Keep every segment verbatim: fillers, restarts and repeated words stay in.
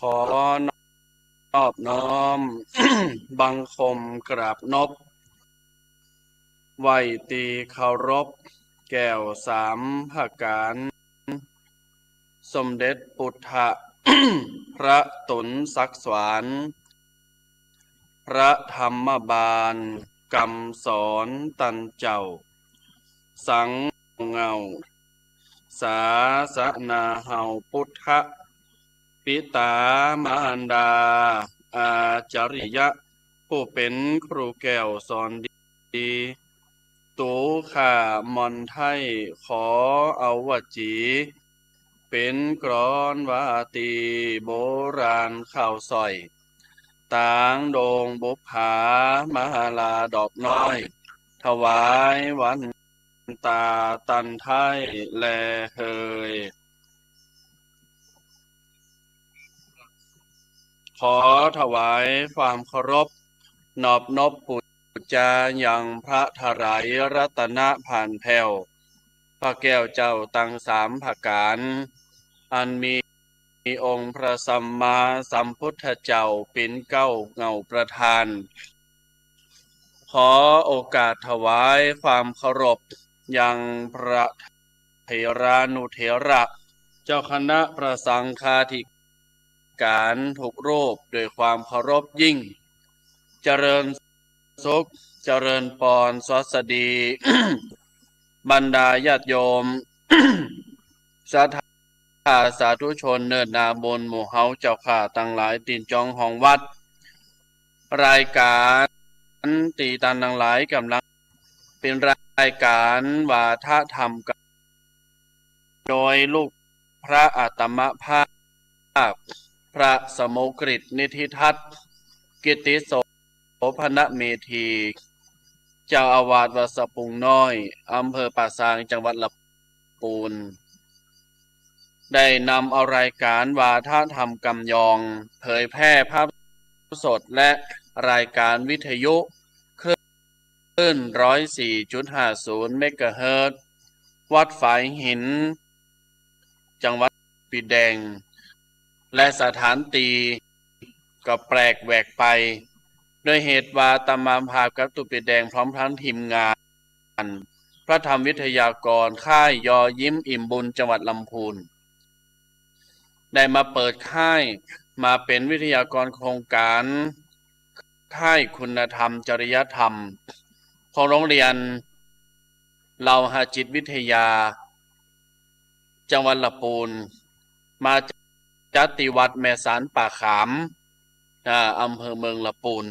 ขอนอบน้อม บังคมกราบนบ ไหว้ตี้เคารพแก้วสามประก๋าน สมเด็จปุทธะ พระต๋นศักดิ์สวรรค์ พระธรรมบาล กำสอนตันเจ้า สังเงา ศาสนาเฮา ปุทธะ ปิต๋ามารดา อาจาริยะ ผู้เป๋นครูแก้วสอนดี ตุ๊ข้าม่อนไท้ ขอเอาวจี เป๋นกลอนวาตีโบราณข้าวสร้อย ตางโด่งบุปผา มหาลาดอกน้อย ถวายวันต๋าตันไท้แลเหย ขอถวายความเคารพ นอบนบปู๋จายังพระถรายรัตนผานแผ้ว พระแก้วเจ้าตังสามประก๋าน อันมีองค์พระสัมมาสัมพุทธเจ้าเป๋นเก๊าเงาประธาน ขอโอกาสถวายความเคารพยังพระเถรานุเถระ เจ้าคณะพระสังฆาธิการทุกรูปด้วยความเคารพยิ่ง เจริญสุข เจริญปอน สวัสดี บรรดาญาติโยม ศรัทธาสาธุชนเนินนาบุญหมู่เฮาเจ้าข้าตังหลายตี้จองห้องวัด รายก๋านตี้ต้านตังหลายก่ำลัง เป๋นรายก๋านวาทะธรรมกั๋น โดยลูกพระอาตมาภาพ พระสโมกฤต นิธิทัศน์ กิตติโสภณเมธี เจ้าอาวาสวัดสะปุงน้อย อำเภอป่าซาง จังหวัดลำปูน ได้นำเอารายก๋านวาทะธรรมกำยอง เผยแพร่ภาพสดและรายก๋านวิทยุคลื่น คลื่นร้อยสี่จุดห้าศูนย์เมกะเฮิรตซ์ วัดฝายหิน จังหวัดปิแดง และสถานตี้ก็แปลกแหวกไป โดยเหตุว่าอาตมาภาพกับตุ๊ปิแดงพร้อมทั้งทีมงาน พระธรรมวิทยากรค่ายยอยิ้มอิ่มบุญจังหวัดลำพูน ได้มาเปิดค่าย มาเป๋นวิทยากรโครงก๋าน ค่ายคุณธรรมจริยธรรม ของโรงเรียนเลาหะจิตวิทยา จังหวัดลำปูน มาจัดตี้วัดแม่สานป่าขาม อ่า อำเภอเมืองลำปูน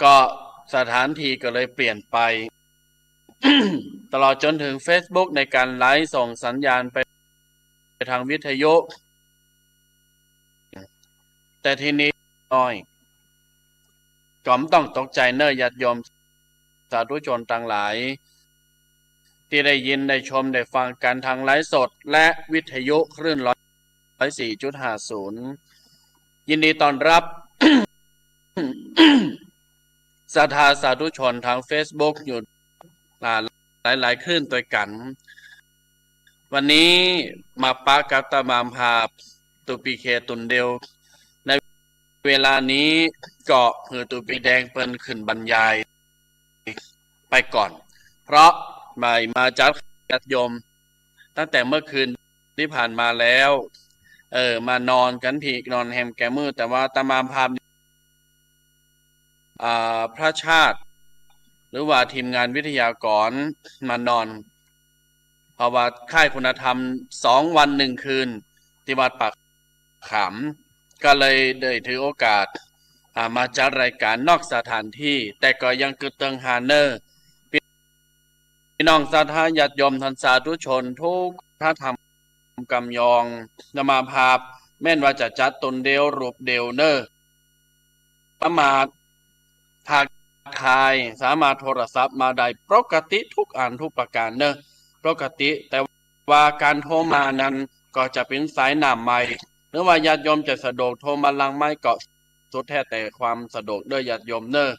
ก็สถานที่ก็เลยเปลี่ยนไป ตลอดจนถึงเฟซบุ๊กในการไลฟ์ส่งสัญญาณไป ไปทางวิทยุ แต่ทีนี้น้อย ก็บ่ต้องตกใจ๋เน่อญาติโยมสาธุชนตังหลาย ตี้ได้ยินได้ชมได้ฟังกั๋นทางไลฟ์สดและวิทยุคลื่นร้อยสี่จุดห้าศูนย์ ยินดีต้อนรับ ศรัทธาสาธุชนทางเฟซบุ๊กอยู่ อ่า หลายๆ คลื่นตวยกั๋น วันนี้มาปะกับอาตมาภาพตุ๊ปิเคตุนเดียว ในเวลานี้ก็หื้อตุ๊ปิแดงเปิ้นขึ้นบรรยายไปก่อน เพราะบ่ายมาจัดญาติโยม ตั้งแต่เมื่อคืนตี้ผ่านมาแล้ว เออ มานอนกั๋นตี้นอนแฮมแก่มืด แต่ว่าอาตมาภาพ อ่า พระชาติ หรือว่าทีมงานวิทยากรมานอน เพราะว่าค่ายคุณธรรมสองวันหนึ่งคืนตี้วัดป่าขาม ก็เลยได้ถือโอกาส อ่า มาจัดรายการนอกสถานที่ แต่ก็ยังกึ๊ดเติงหาเน่อ ปี้น้องศรัทธาญาติโยมท่านสาธุชนทุกท่าน ธรรมกำยอง อาตมาภาพ แม้นว่าจะจัดตนเดียวรูปเดียวเน่อ สามารถทักทาย สามารถโทรศัพท์มาได้ปกติทุกอันทุกประก๋านเน่อ ปกติ แต่ว่าก๋านโทรมานั้นก็จะเป๋นสายหน้าไมค์ หรือว่าญาติโยมจะสะดวกโทรมาหลังไมค์ก็สุดแท้แต่ความสะดวกเน่อญาติโยมเน่อ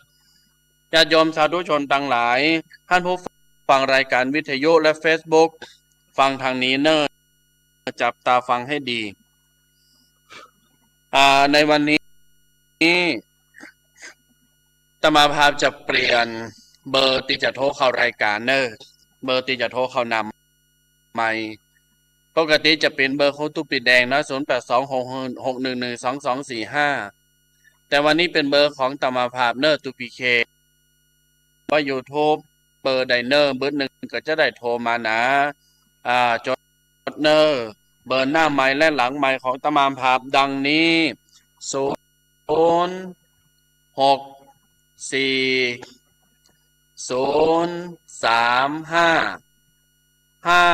ญาติโยมสาธุชนตังหลาย ท่านผู้ฟังรายการวิทยุและเฟซบุ๊ก ฟังตางนี้เน่อ จับตาฟังหื้อดี อ่า ในวันนี้ อาตมาภาพจะเปลี่ยนเบอร์ตี้จะโทรเข้ารายการเน่อ เบอร์ตี้จะโทรเข้าหน้าไมค์ ปกติจะเป๋นเบอร์ของตุ๊ปีแดงเนาะ ศูนย์แปดสอง หกหนึ่งหนึ่ง สองสองสี่ห้า แต่วันนี้เป๋นเบอร์ของอาตมาภาพเน่อ ตุ๊ปีเค ว่ายูทูบ เบอร์ใดเน่อ บึดนึ่งก็จะได้โทรมานะ อ่า จดเน่อ เบอร์หน้าไมค์และหลังไมค์ของอาตมาภาพดังนี้ ศูนย์ หก สี่ ศูนย์ สาม ห้า ห้า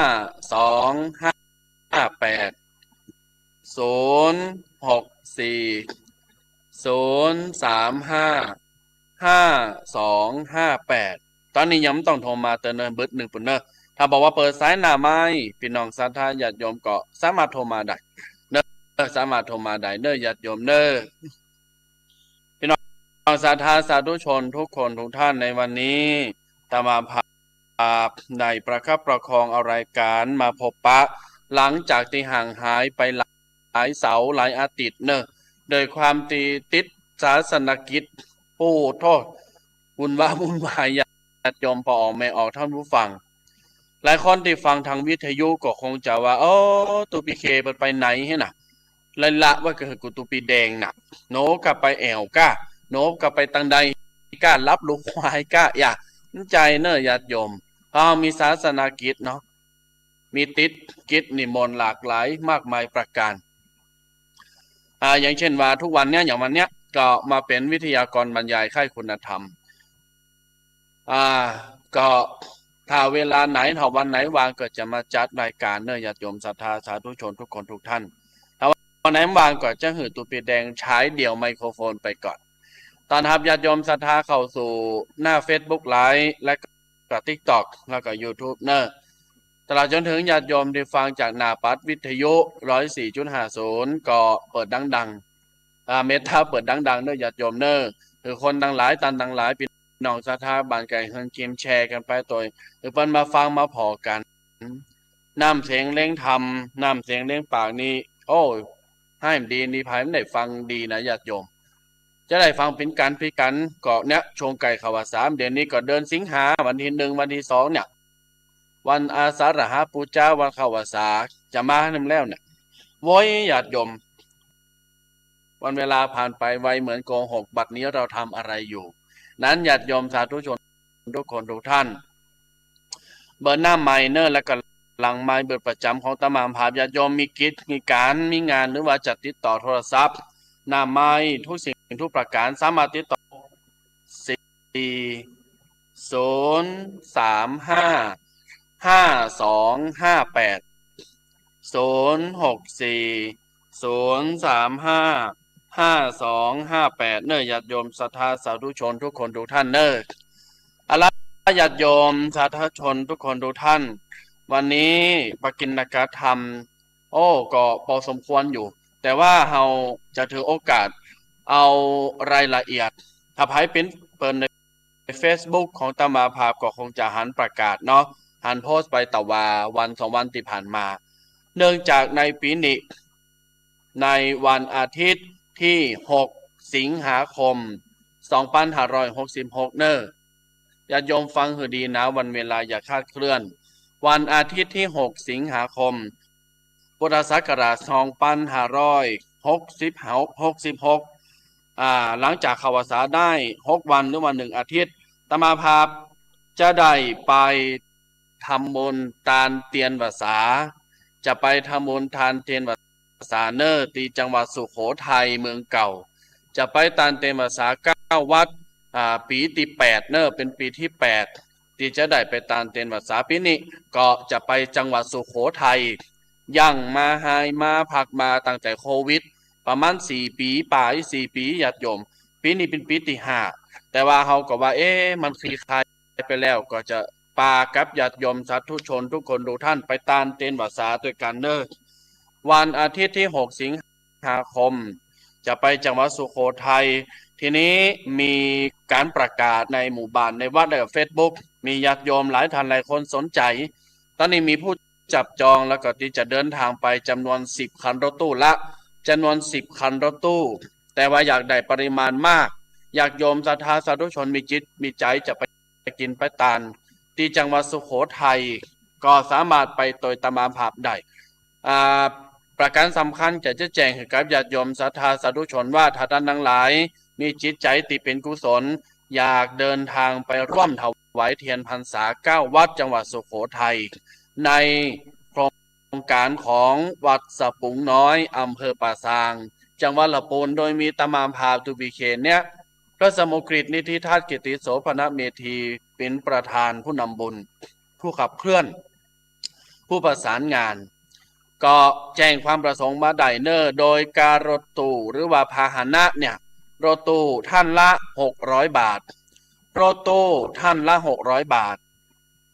สอง ห้า แปด ศูนย์ หก สี่ ศูนย์ สาม ห้า ห้า สอง ห้า แปด ต๋อนนี้ยังบ่ต้องโทรมาเต๊อะเน่อ บึดนึ่งปู้นเน่อ ถ้าบอกว่าเปิดสายหน้าไมค์ ปี้น้องศรัทธาญาติโยมก็สามารถโทรมาได้เน่อ สามารถโทรมาได้เน่อญาติโยมเน่อ ปี้น้องศรัทธาสาธุชนทุกคนทุกท่าน ในวันนี้อาตมาภาพได้ประคับประคองเอารายการมาพบปะ หลังจากตี้ห่างหายไปหลายเสาร์หลายอาทิตย์เน่อ โดยความตี้ติดศาสนกิจ โอ้โธ่ วุ่นวาวุ่นวายญาติโยมป้อออกแม่ออกท่านผู้ฟัง หลายคนตี้ฟังตางวิทยุก็คงจะว่า โอ้ ตุ๊ปีเคเปิ้นไปไหนหื้อน่ะ ไล่ละไว้ก็หื้อกูตุ๊ปีแดงน่ะ โหนก็ไปแอ่วก้า โหนก็ไปตังใดก้า รับลูกควายก้า อย่า บ่ใจ้เน่อญาติโยม เฮามีศาสนกิจเนาะ มีติดกิจนิมนต์หลากหลายมากมายประก๋าน อ่า อย่างเช่นว่าทุกวันเนี้ย อย่างวันเนี้ยก็มาเป๋นวิทยากรบรรยายค่ายคุณธรรม อ่า ก็ถ้าเวลาไหน ถ้าวันไหนว่างก็จะมาจัดรายการเน่อญาติโยมศรัทธาสาธุชนทุกคนทุกท่าน ถ้าวันไหนว่างก็จะหื้อตุ๊ปีแดงฉายเดี่ยวไมโครโฟนไปก่อน ต้อนฮับญาติโยมศรัทธาเข้าสู่หน้าเฟซบุ๊กไลฟ์ และก็ติ๊กต็อก แล้วก็ยูทูบเน่อ ตลอดจ๋นเถิงญาติโยมตี้ฟังจากหน้าปัดวิทยุ ร้อยสี่จุดห้าศูนย์ ก็เปิดดังๆ อ่า เมตตาเปิดดังๆ เน่อญาติโยมเน่อ หื้อคนตังหลาย ต้านตังหลาย ปี้น้องศรัทธาบ้านใก้เฮือนเคียงแชร์กั๋นไปโตย หื้อเปิ้นมาฟังมาผ่อกั๋น น้ำเสียงเลี้ยงธรรม น้ำเสียงเลี้ยงปากนี่ โอ้ ไห้ดีนี่ ใผบ่ได้ฟังดีนะญาติโยม จะได้ฟังเป๋นกั๋นเป๋นกั๋น ก็เนี่ย ช่วงใก้เข้าพรรษา เดี๋ยวนี้ก็เดือนสิงหา วันตี้หนึ่ง วันตี้สองเนี่ย วันอาสาฬหบูชา วันเข้าพรรษา จะมาหั้นแล้วเนี่ย โว้ย ญาติโยม วันเวลาผ่านไปไวเหมือนโกหก บัดนี้เราทำอะไรอยู่ นั้นญาติโยมสาธุชนทุกคนทุกท่าน เบอร์หน้าไมค์เน่อ แล้วก็หลังไมค์เบอร์ประจ๋ำของอาตมาภาพ ญาติโยมมีกิจ มีก๋าน มีงาน หรือว่าจะติดต่อโทรศัพท์ หน้าไมค์ทุกสิ่งทุกประก๋าน สามารถติดต่อ สี่ ศูนย์ สาม ห้า ห้า สอง ห้า แปด ศูนย์ หก สี่ ศูนย์ สาม ห้า ห้า สอง ห้า แปด เน่อญาติโยมศรัทธาสาธุชนทุกคนทุกท่านเน่อ เอาละญาติโยมสาธุชนทุกคนทุกท่าน วันนี้ปกิณกถาม โอ้ ก็ปอสมควรอยู่ แต่ว่าเฮาจะถือโอกาสเอารายละเอียด ถ้าใผเป๋นเปิ้นในเฟซบุ๊กของอาตมาภาพก็คงจะหันประกาศเนาะ หันโพสต์ไปตะวาวันสองวันตี้ผ่านมา เนื่องจากในปี๋นี้ ในวันอาทิตย์ตี้หก สิงหาคม สองพันห้าร้อยหกสิบหก เน่อ ญาติโยมฟังหื้อดีนะ วันเวลาอย่าคลาดเคลื่อน วันอาทิตย์ที่หกสิงหาคม พุทธศักราชสองปันห้าร้อยหกสิบหก หกสิบหก อ่า หลังจากเข้าพรรษาได้หกวันหรือว่าหนึ่งอาทิตย์ อาตมาภาพจะได้ไปทำบุญตานเตียนพรรษา จะไปทำบุญตานเตียนพรรษาเน่อ ตี้จังหวัดสุโขทัยเมืองเก่า จะไปตานเตียนพรรษาเก้าวัด อ่า ปี๋ตี้แปดเน่อ เป๋นปี๋ตี้แปด ตี้จะได้ไปตานเตียนพรรษา ปี๋นี้ก็จะไปจังหวัดสุโขทัย ยังมาหายมาพักมาตั้งแต่โควิด ประมาณสี่ปี๋ป๋าย สี่ปี๋ ญาติโยม ปี๋นี้เป๋นปี๋ตี้ห้า แต่ว่าเฮาก็ว่า เอ๊ะ มันคลี่คลายไปแล้ว ก็จะปากับญาติโยมสาธุชนทุกคนทุกท่านไปตานเตียนพรรษาตวยกั๋นเน่อ วันอาทิตย์ที่หกสิงหาคม จะไปจังหวัดสุโขทัย ทีนี้มีก๋านประกาศในหมู่บ้าน ในวัด และก็เฟซบุ๊ก มีญาติโยมหลายท่านหลายคนสนใจ๋ ต๋อนนี้มีผู้จับจองแล้วก็ตี้จะเดินทางไปจ๋ำนวนสิบคันรถตู้ละ จ๋ำนวนสิบคันรถตู้ แต่ว่าอยากได้ปริมาณมาก ญาติโยมศรัทธาสาธุชนมีจิตมีใจ๋จะไปกิ๋นไปตาน ตี้จังหวัดสุโขทัย ก็สามารถไปตวยอาตมาภาพได้ อ่า ประก๋านสำคัญจะ จะแจ้งหื้อกับญาติโยมศรัทธาสาธุชนว่า ถ้าต้านตังหลายมีจิตใจ๋ตี้เป๋นกุศล อยากเดินทางไปร่วมถวายเตียนพรรษาเก้าวัดจังหวัดสุโขทัย ในโครงก๋านของวัดสะปุงน้อย อำเภอป่าซาง จังหวัดละปูน โดยมีอาตมาภาพ ตูบีเค เนี่ย พระสมุกฤต นิธิทัศน์ กิตติโสภณเมธี เป๋นประธานผู้นำบุญ ผู้ขับเคลื่อน ผู้ประสานงาน ก็แจ้งความประสงค์มาได้เน่อ โดยการรถตู้หรือว่าพาหนะเนี่ย รถตู้ท่านละหกร้อยบาท รถตู้ท่านละหกร้อยบาท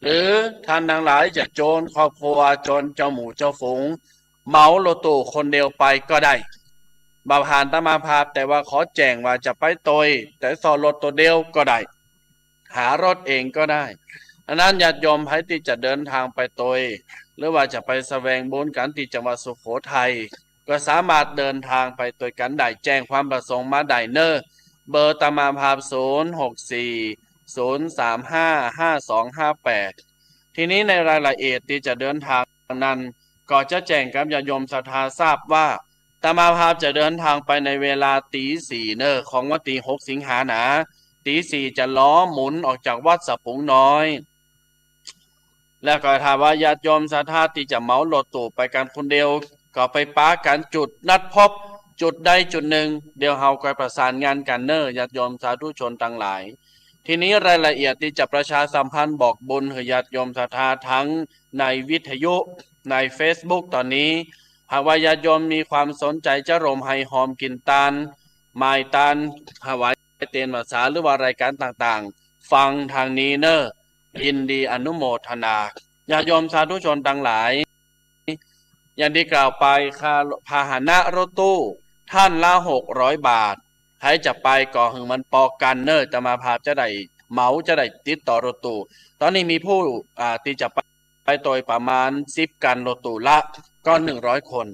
หรือต้านตังหลายจะโจนครอบครัว โจนเจ้าหมู่เจ้าฝูง เหมารถตู้คนเดียวไปก็ได้ บ่ผ่านอาตมาภาพ แต่ว่าขอแจ้งว่าจะไปตวย แต่ซ้อนรถโตเดียวก็ได้ หารถเองก็ได้ อันนั้นญาติโยมใผตี้จะเดินทางไปตวย หรือว่าจะไปแสวงบุญกั๋นตี้จังหวัดสุโขทัย ก็สามารถเดินทางไปตวยกั๋นได้ แจ้งความประสงค์มาได้เน่อ เบอร์อาตมาภาพ ศูนย์หกสี่ ศูนย์สามห้า ห้าสองห้าแปด ทีนี้ในรายละเอียดตี้จะเดินทางนั้น ก็จะแจ้งกับญาติโยมศรัทธาทราบว่า อาตมาภาพจะเดินทางไปในเวลาตี๋สี่เน่อ ของวันตี้หกสิงหานะ ตี๋สี่จะล้อหมุนออกจากวัดสะปุงน้อย แล้วก็ถ้าว่าญาติโยมศรัทธาตี้จะเหมารถตู้ไปกั๋นคนเดียว ก็ไปปะกั๋นจุดนัดพบ จุดใดจุดหนึ่ง เดี๋ยวเฮาก็ประสานงานกั๋นเน่อ ญาติโยมสาธุชนตังหลาย ทีนี้รายละเอียดตี้จะประชาสัมพันธ์บอกบุญหื้อญาติโยมศรัทธาทั้งในวิทยุ ในเฟซบุ๊ก ต๋อนนี้ หากว่าญาติโยมมีความสนใจ๋จะร่วมไห้ฮอมกิ๋นตาน หมายตาน ถวายเตียนพรรษา หรือว่ารายก๋านต่างๆ ฟังตางนี้เน่อ ยินดีอนุโมทนา ญาติโยมสาธุชนตังหลาย อย่างตี้กล่าวไป ค่าพาหนะรถตู้ท่านละหกร้อยบาท ใผจะไปก็หื้อมันปอกั๋นเน่อ อาตมาภาพจะได้เหมา จะได้ติดต่อรถตู้ ต๋อนนี้มีผู้ อ่า ตี้จะไป ไปตวยประมาณสิบคันรถตู้ละ ก็หนึ่งร้อยคน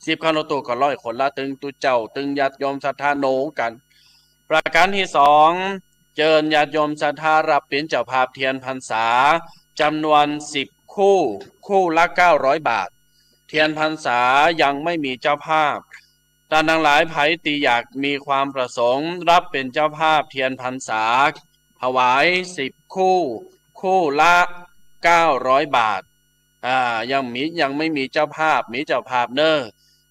สิบคันรถตู้ก็ร้อยคนละ ตึงตุ๊เจ้า ตึงญาติโยมศรัทธาหนุกั๋น ประก๋านตี้สอง เจิญญาติโยมศรัทธารับเป๋นเจ้าภาพเตียนพรรษาจ๋ำนวนสิบคู่ คู่ละเก้าร้อยบาท เตียนพรรษายังไม่มีเจ้าภาพ ต้านตังหลายใผตี้อยากมีความประสงค์รับเป๋นเจ้าภาพเตียนพรรษา ถวายสิบคู่ คู่ละเก้าร้อยบาท อ่า ยังมี ยังไม่มีเจ้าภาพ มีเจ้าภาพเน่อ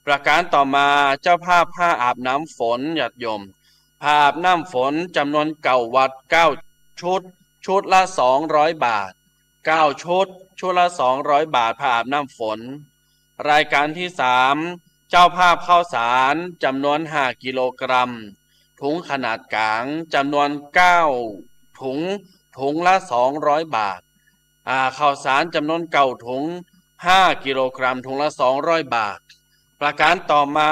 ประก๋านต่อมา เจ้าภาพผ้าอาบน้ำฝน ญาติโยม ผ้าอาบน้ำฝนจ๋ำนวนเก้าวัด เก้าชุด ชุดละสองร้อยบาท เก้าชุด ชุดละสองร้อยบาท ผ้าอาบน้ำฝน รายก๋านตี้สาม เจ้าภาพข้าวสารจ๋ำนวนห้ากิโลกรัม ถุงขนาดก๋างจ๋ำนวนเก้าถุง ถุงละสองร้อยบาท อ่า ข้าวสารจ๋ำนวนเก้าถุง ห้ากิโลกรัม ถุงละสองร้อยบาท ประก๋านต่อมา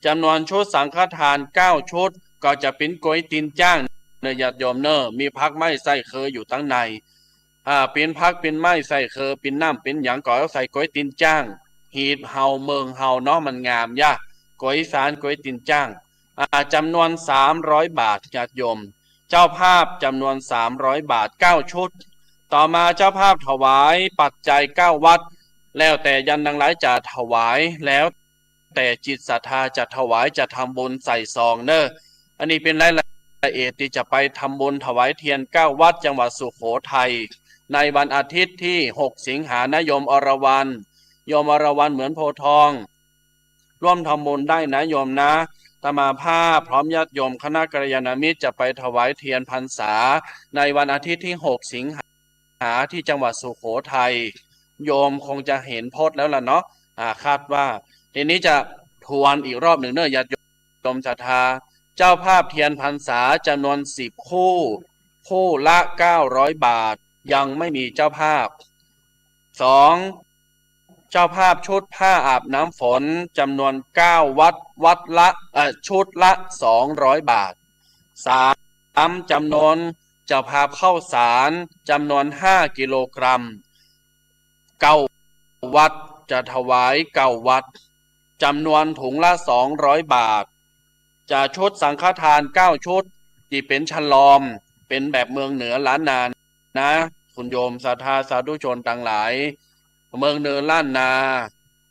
จ๋ำนวนชุดสังฆทานเก้าชุด ก็จะเป๋นก๋วยตี๋นจ๊างเน่อ ญาติโยมเน่อ มีผักไม้ไส้เครืออยู่ตังใน อ่า เป๋นผักเป๋นไม้ไส้เครือ เป๋นน้ำเป๋นหยังก็เอาใส่ก๋วยตี๋นจ๊าง หีบเฮาเมิงเฮาเนาะ มันงามยะ ก๋วยสานก๋วยตี๋นจ๊าง อ่า จ๋ำนวนสามร้อยบาท ญาติโยม เจ้าภาพจ๋ำนวนสามร้อยบาท เก้าชุด ต่อมาเจ้าภาพถวายปัจจัยเก้าวัตร แล้วแต่ญาติตังหลายจะถวาย แล้วแต่จิตศรัทธาจะถวาย จะทำบุญใส่ซองเน่อ อันนี้เป๋นรายละเอียดตี้จะไปทำบุญถวายเตียนเก้าวัตร จังหวัดสุโขทัย ในวันอาทิตย์ตี้หกสิงหานะโยมอรวรรณ โยมอรวรรณเหมือนโพธิ์ทอง ร่วมทำบุญได้นะโยมนะ อาตมาภาพพร้อมญาติโยมคณะกัลยาณมิตรจะไปถวายเตียนพรรษาในวันอาทิตย์ตี้หกสิงหาตี้จังหวัดสุโขทัย โยมคงจะเห็นโพสต์แล้วล่ะเนาะ อ่า คาดว่า ทีนี้จะทวนอีกรอบหนึ่งเน่อญาติโยมศรัทธา เจ้าภาพเตียนพรรษาจ๋ำนวนสิบคู่ คู่ละเก้าร้อยบาท ยังไม่มีเจ้าภาพ สอง เจ้าภาพชุดผ้าอาบน้ำฝนจ๋ำนวนเก้าวัตร วัตรละ เอ่อ ชุดละสองร้อยบาท สาม จ๋ำนวนเจ้าภาพข้าวสารจ๋ำนวนห้ากิโลกรัม เก้าวัตร จะถวายเก้าวัตร จ๋ำนวนถุงละสองร้อยบาท จะชุดสังฆทานเก้าชุด ตี้เป๋นฉลอม เป๋นแบบเมืองเหนือล้านนานะ คุณโยมศรัทธาสาธุชนตังหลาย เมืองเหนือล้านนา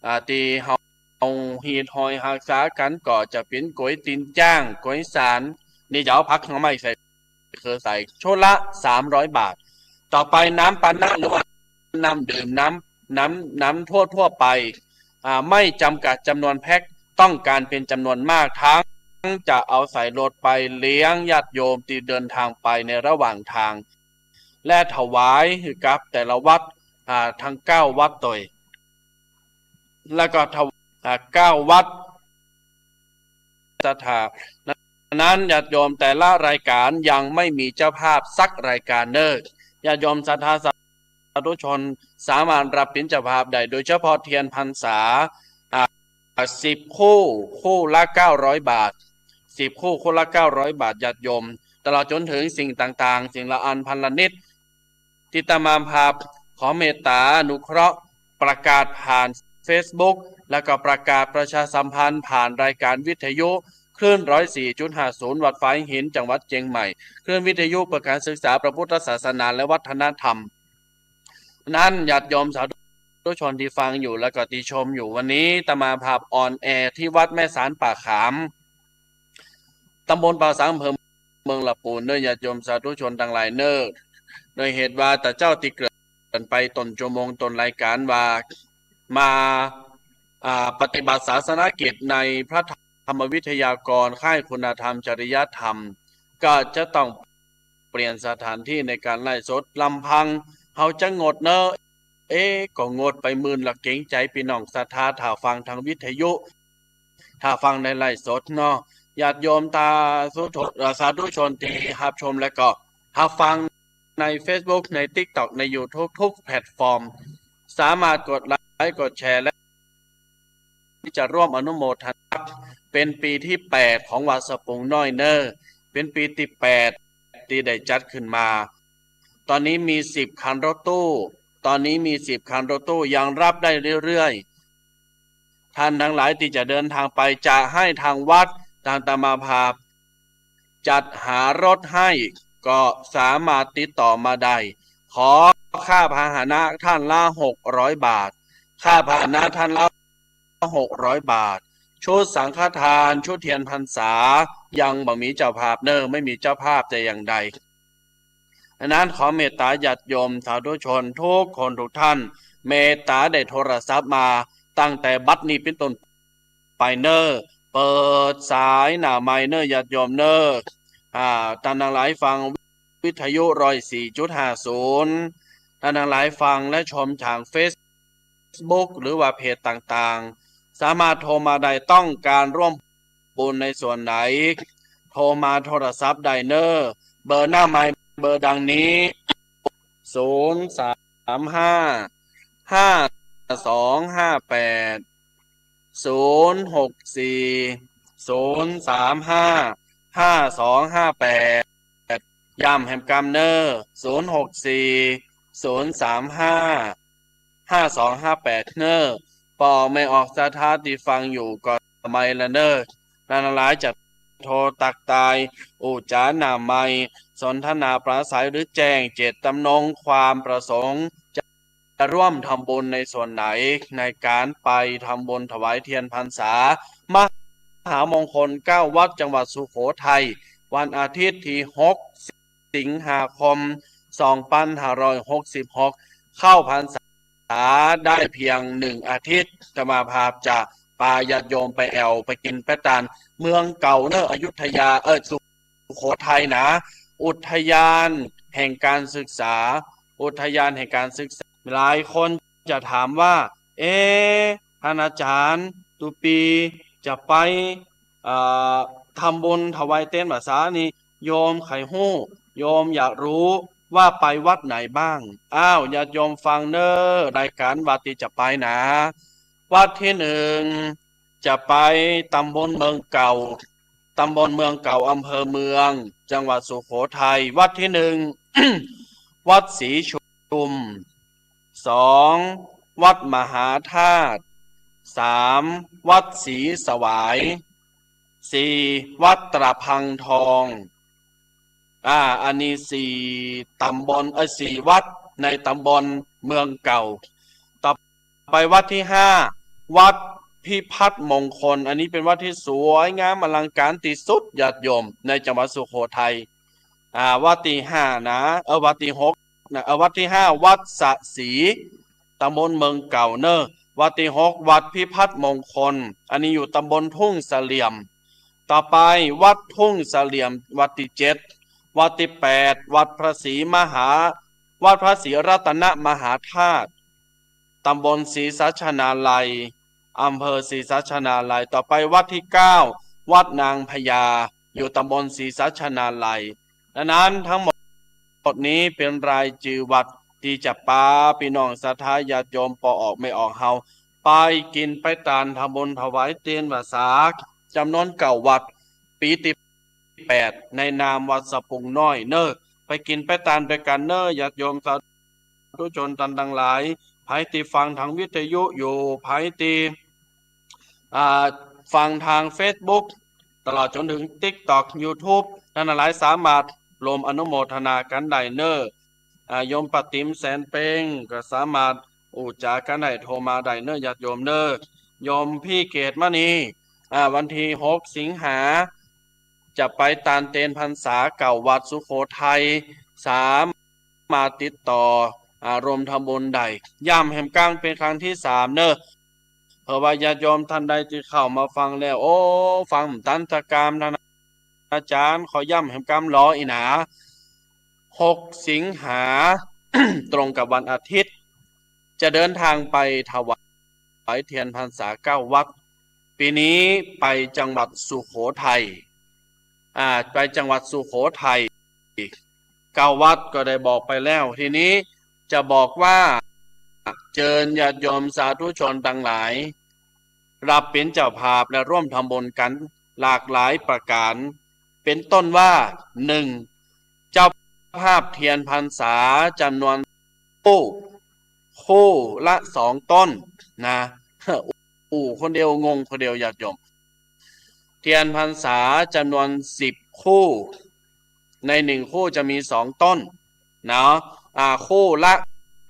อ่า ตี้เฮา เฮาฮีตฮอยฮักษากั๋นก็จะเป๋นก๋วยตี๋นจ๊าง ก๋วยสาน นี่จะเอาผักหน่อไม้ใส่ คือใส่ชุดละสามร้อยบาท ต่อไปน้ำปานะหรือว่าน้ำดื่ม น้ำ น้ำ น้ำทั่วๆ ไป อ่า ไม่จำกัดจ๋ำนวนแพ็ค ต้องก๋านเป๋นจ๋ำนวนมาก ทั้งจะเอาใส่รถไปเลี้ยงญาติโยมตี้เดินทางไปในระหว่างทาง และถวายหื้อกับแต่ละวัตร อ่า ตึงเก้าวัตรตวย แล้วก็ถว- อ่า เก้าวัตร ศรัทธา นั้นญาติโยมแต่ละรายก๋านยังไม่มีเจ้าภาพสักรายก๋านเน่อ ญาติโยมศรัทธาสาธุชนสามารถรับเป๋นเจ้าภาพได้ โดยเฉพาะเตียนพรรษา อ่า สิบคู่ คู่ละเก้าร้อยบาท สิบคู่ คู่ละเก้าร้อยบาท ญาติโยม ตลอดจ๋นเถิงสิ่งต่างๆ สิ่งละอันพันละนิด ตี้อาตมาภาพขอเมตตาอนุเคราะห์ ประกาศผ่านเฟซบุ๊ก แล้วก็ประกาศประชาสัมพันธ์ผ่านรายการวิทยุคลื่นร้อยสี่จุดห้าศูนย์ วัดฝายหิน จังหวัดเจียงใหม่ คลื่นวิทยุเพื่อการศึกษาพระพุทธศาสนาและวัฒนธรรม นั้นญาติโยมสาธุชนตี้ฟังอยู่ แล้วก็ตี้ชมอยู่ วันนี้อาตมาภาพออนแอร์ตี้วัดแม่สานป่าขาม ตำบลป่าสัง อำเภอเมืองละปูนเน่อ ญาติโยมสาธุชนตังหลายเน่อ โดยเหตุว่าแต่เจ้าตี้เกริ่นไปต้นจั่วโมงต้นรายก๋านว่า มา อ่า ปฏิบัติศาสนกิจในพระธรรมวิทยากร ค่ายคุณธรรมจริยธรรม ก็จะต้องเปลี่ยนสถานที่ในก๋านไลฟ์สด ลำพังเฮาจะงดเน่อ เอ๊ะ ก็งดไปมื่นละ เกรงใจ๋ปี้น้องศรัทธา ถ้าฟังตางวิทยุ ถ้าฟังในไลฟ์สดเนาะ ญาติโยมตาสุท- เอ่อ สาธุชนตี้ฮับชมและก็ฮับฟังในเฟซบุ๊ก ในติ๊กต็อก ในยูทูบ ทุกแพลตฟอร์ม สามารถกดไลก์ กดแชร์ และจะร่วมอนุโมทนา เป๋นปี๋ตี้แปดของวัดสะปุงน้อยเน่อ เป๋นปี๋ตี้แปดตี้ได้จัดขึ้นมา ต๋อนนี้มีสิบคันรถตู้ ต๋อนนี้มีสิบคันรถตู้ ยังรับได้เรื่อยๆ ต้านตังหลายตี้จะเดินตางไป จะหื้อตางวัด ตางอาตมาภาพจัดหารถหื้อ ก็สามารถติดต่อมาได้ ขอค่าพาหนะต้านละหกร้อยบาท ค่าพาหนะต้านละหกร้อยบาท ชุดสังฆทาน ชุดเตียนพรรษา ยังบ่มีเจ้าภาพเน่อ ไม่มีเจ้าภาพแต่อย่างใด อันนั้นขอเมตตาญาติโยมสาธุชนทุกคนทุกท่าน เมตตาได้โทรศัพท์มาตั้งแต่บัดนี้เป๋นต้นไปเน่อ เปิดสายหน้าไมค์เน่อญาติโยมเน่อ อ่า ต้านตังหลายฟังวิทยุร้อยสี่จุดห้าศูนย์ ต้านตังหลายฟังและชมตางเฟซ เฟซบุ๊ก หรือว่าเพจต่างๆ สามารถโทรมาได้ ต้องก๋านร่วมบุญในส่วนไหน โทรมาโทรศัพท์ได้เน่อ เบอร์หน้าไมค์เบอร์ดังนี้ ศูนย์สามห้า ห้าสองห้าแปด ศูนย์หกสี่ ศูนย์สามห้า ห้าสองห้าแปด ย้ำแหมกำเน่อ ศูนย์หกสี่ ศูนย์สามห้า ห้าสองห้าแปด เน่อ ป้อแม่ออกศรัทธาตี้ฟังอยู่ก็ไมค์ละเน่อ ต้านตังหลายจะโทรตักตาย อู้จ๋าหน้าไมค์ สนทนาปราศรัยหรือแจ้งเจตจำนงความประสงค์ จะร่วมทำบุญในส่วนไหน ในก๋านไปทำบุญถวายเตียนพรรษา มหามงคลเก้าวัดจังหวัดสุโขทัย วันอาทิตย์ตี้หกสิงหาคมสองปันห้าร้อยหกสิบหก เข้าพรรษาได้เพียงหนึ่งอาทิตย์ อาตมาภาพจะปาญาติโยมไปแอ่วไปกิ๋นไปตาน เมืองเก่าเน่อ อยุธยา เออ สุโขทัยนะ อุทยานแห่งการศึกษา อุทยานแห่งการศึกษา หลายคนจะถามว่า เอ๊ะ ต้านอาจ๋ารย์ ตุ๊ปีจะไป เอ่อ ทำบุญถวายเตียนพรรษานี่ โยมใค่ฮู้ โยมอยากฮู้ว่าไปวัดไหนบ้าง อ้าว ญาติโยมฟังเน่อ รายก๋านวัดตี้จะไปนะ วัดตี้หนึ่ง จะไปตำบลเมืองเก่า ตำบลเมืองเก่า อำเภอเมือง จังหวัดสุโขทัย วัดตี้หนึ่ง วัดศรีชุม สอง วัดมหาธาตุ สาม วัดศรีสวาย สี่ วัดตะพังทอง อ่า อันนี้สี่ตำบล เอ้ย สี่วัดในตำบลเมืองเก่า ต่อไปวัดตี้ห้า วัดพิพัฒน์มงคล อันนี้เป๋นวัดตี้สวยงามอลังก๋านตี้สุด ญาติโยม ในจังหวัดสุโขทัย อ่า วัดตี้ห้านะ เออ วัดตี้หกนะ เออ วัดตี้ห้า วัดสะศรี ตำบลเมืองเก่าเน่อ วัดตี้หก วัดพิพัฒน์มงคล อันนี้อยู่ตำบลทุ่งเสลี่ยม ต่อไปวัดทุ่งเสลี่ยม วัดตี้เจ็ด วัดตี้แปด วัดพระศรีมหา วัดพระศรีรัตนมหาธาตุ ตำบลศรีสัชนาลัย อำเภอศรีสัชนาลัย ต่อไปวัดตี้เก้า วัดนางพญา อยู่ตำบลศรีสัชนาลัย ดังนั้นทั้งหมดนี้เป๋นรายจื้อวัดตี้จะปาปี้น้องศรัทธาญาติโยมป้อออกแม่ออกเฮา ไปกิ๋นไปตานทำบุญถวายเตียนพรรษา จ๋ำนวนเก้าวัด ปี๋ตี้แปด ในนามวัดสะพุงน้อยเน่อ ไปกิ๋นไปตานตวยกั๋นเน่อ ญาติโยมสาธุชนต้านตังหลาย ใผตี้ฟังตางวิทยุอยู่ ใผตี้ อ่า ฟังตางเฟซบุ๊ก ตลอดจ๋นเถิงติ๊กต็อก ยูทูบ ต้านตังหลายสามารถร่วมอนุโมทนากั๋นได้เน่อ อ่า โยมป้าติ๋มแสนเป๊งก็สามารถอู้จ๋ากั๋นได้ โทรมาได้เน่อ ญาติโยมเน่อ โยมพี่เกตมณี อ่า วันตี้หกสิงหา จะไปตานเตียนพรรษาเก้าวัดสุโขทัย สามารถติดต่อ อ่า ร่วมทำบุญได้ ย้ำแหมกำเป๋นครั้งตี้สามเน่อ เผื่อว่าญาติโยมต้านใดตี้เข้ามาฟังแล้ว โอ้ ฟังบ่ตันสักกำ ต้านอาจ๋ารย์ขอย้ำแหมกำลออีกหนา หกสิงหา ตรงกับวันอาทิตย์ จะเดินทางไปถวายเตียนพรรษาเก้าวัด ปี๋นี้ไปจังหวัดสุโขทัย อ่า ไปจังหวัดสุโขทัย เก้าวัดก็ได้บอกไปแล้ว ทีนี้จะบอกว่าเจิญญาติโยมสาธุชนตังหลาย รับเป๋นเจ้าภาพและร่วมทำบุญกั๋นหลากหลายประก๋าน เป๋นต้นว่า หนึ่ง เจ้าภาพเตียนพรรษาจ๋ำนวน คู่ คู่ละสองต้นนะ อู้คนเดียวงงคนเดียวญาติโยม เตียนพรรษาจ๋ำนวนสิบคู่ ในหนึ่งคู่จะมีสองต้นเนาะ อ่า คู่ละ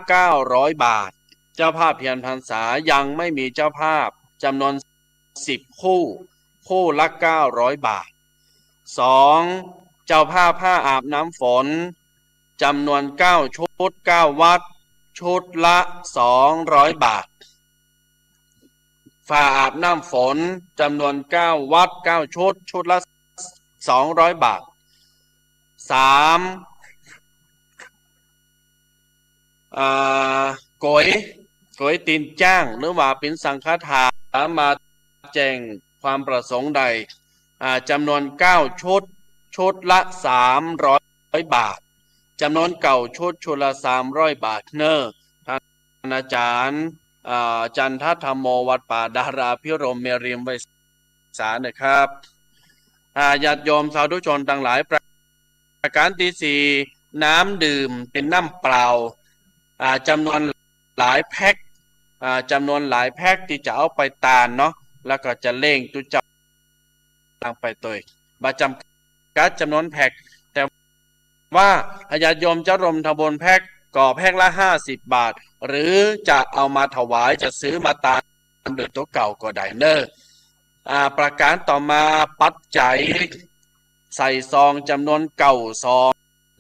เก้าร้อยบาท เจ้าภาพเตียนพรรษายังไม่มีเจ้าภาพจ๋ำนวนสิบคู่ คู่ละเก้าร้อยบาท สอง เจ้าภาพผ้าอาบน้ำฝนจ๋ำนวนเก้าชุด เก้าวัด ชุดละสองร้อยบาท ผ้าอาบน้ำฝนจ๋ำนวนเก้าวัด เก้าชุด ชุดละสองร้อยบาท สาม อ่า ก๋วย ก๋วยตี๋นจ๊าง หรือว่าเป๋นสังฆทาน สามารถแจ้งความประสงค์ได้ อ่า จ๋ำนวนเก้าชุด ชุดละสามร้อยบาท จ๋ำนวนเก้าชุด ชุดละสามร้อยบาทเน่อ ท่านอาจ๋ารย์ อ่า จันทธัมโม วัดป่าดาราภิรมย์ แม่ริม ไวสานะครับ อ่า ญาติโยมสาธุชนตังหลาย ประก๋านตี้สี่ น้ำดื่มเป๋นน้ำเปล่า อ่า จ๋ำนวนหลายแพ็ค อ่า จ๋ำนวนหลายแพ็คตี้จะเอาไปตานเนาะ แล้วก็จะเล่งตุ๊เจ้า ตางไปตวย บ่จ๋ำกัดจ๋ำนวนแพ็ค แต่ ว่าหากญาติโยมจะร่วมทำบุญแพ็ค ก็แพ็คละห้าสิบบาท หรือจะเอามาถวาย จะซื้อมาตานโดยตั๋วเก่าก็ได้เน่อ อ่า ประการต่อมา ปัจจัยใส่ซองจ๋ำนวนเก้าซอง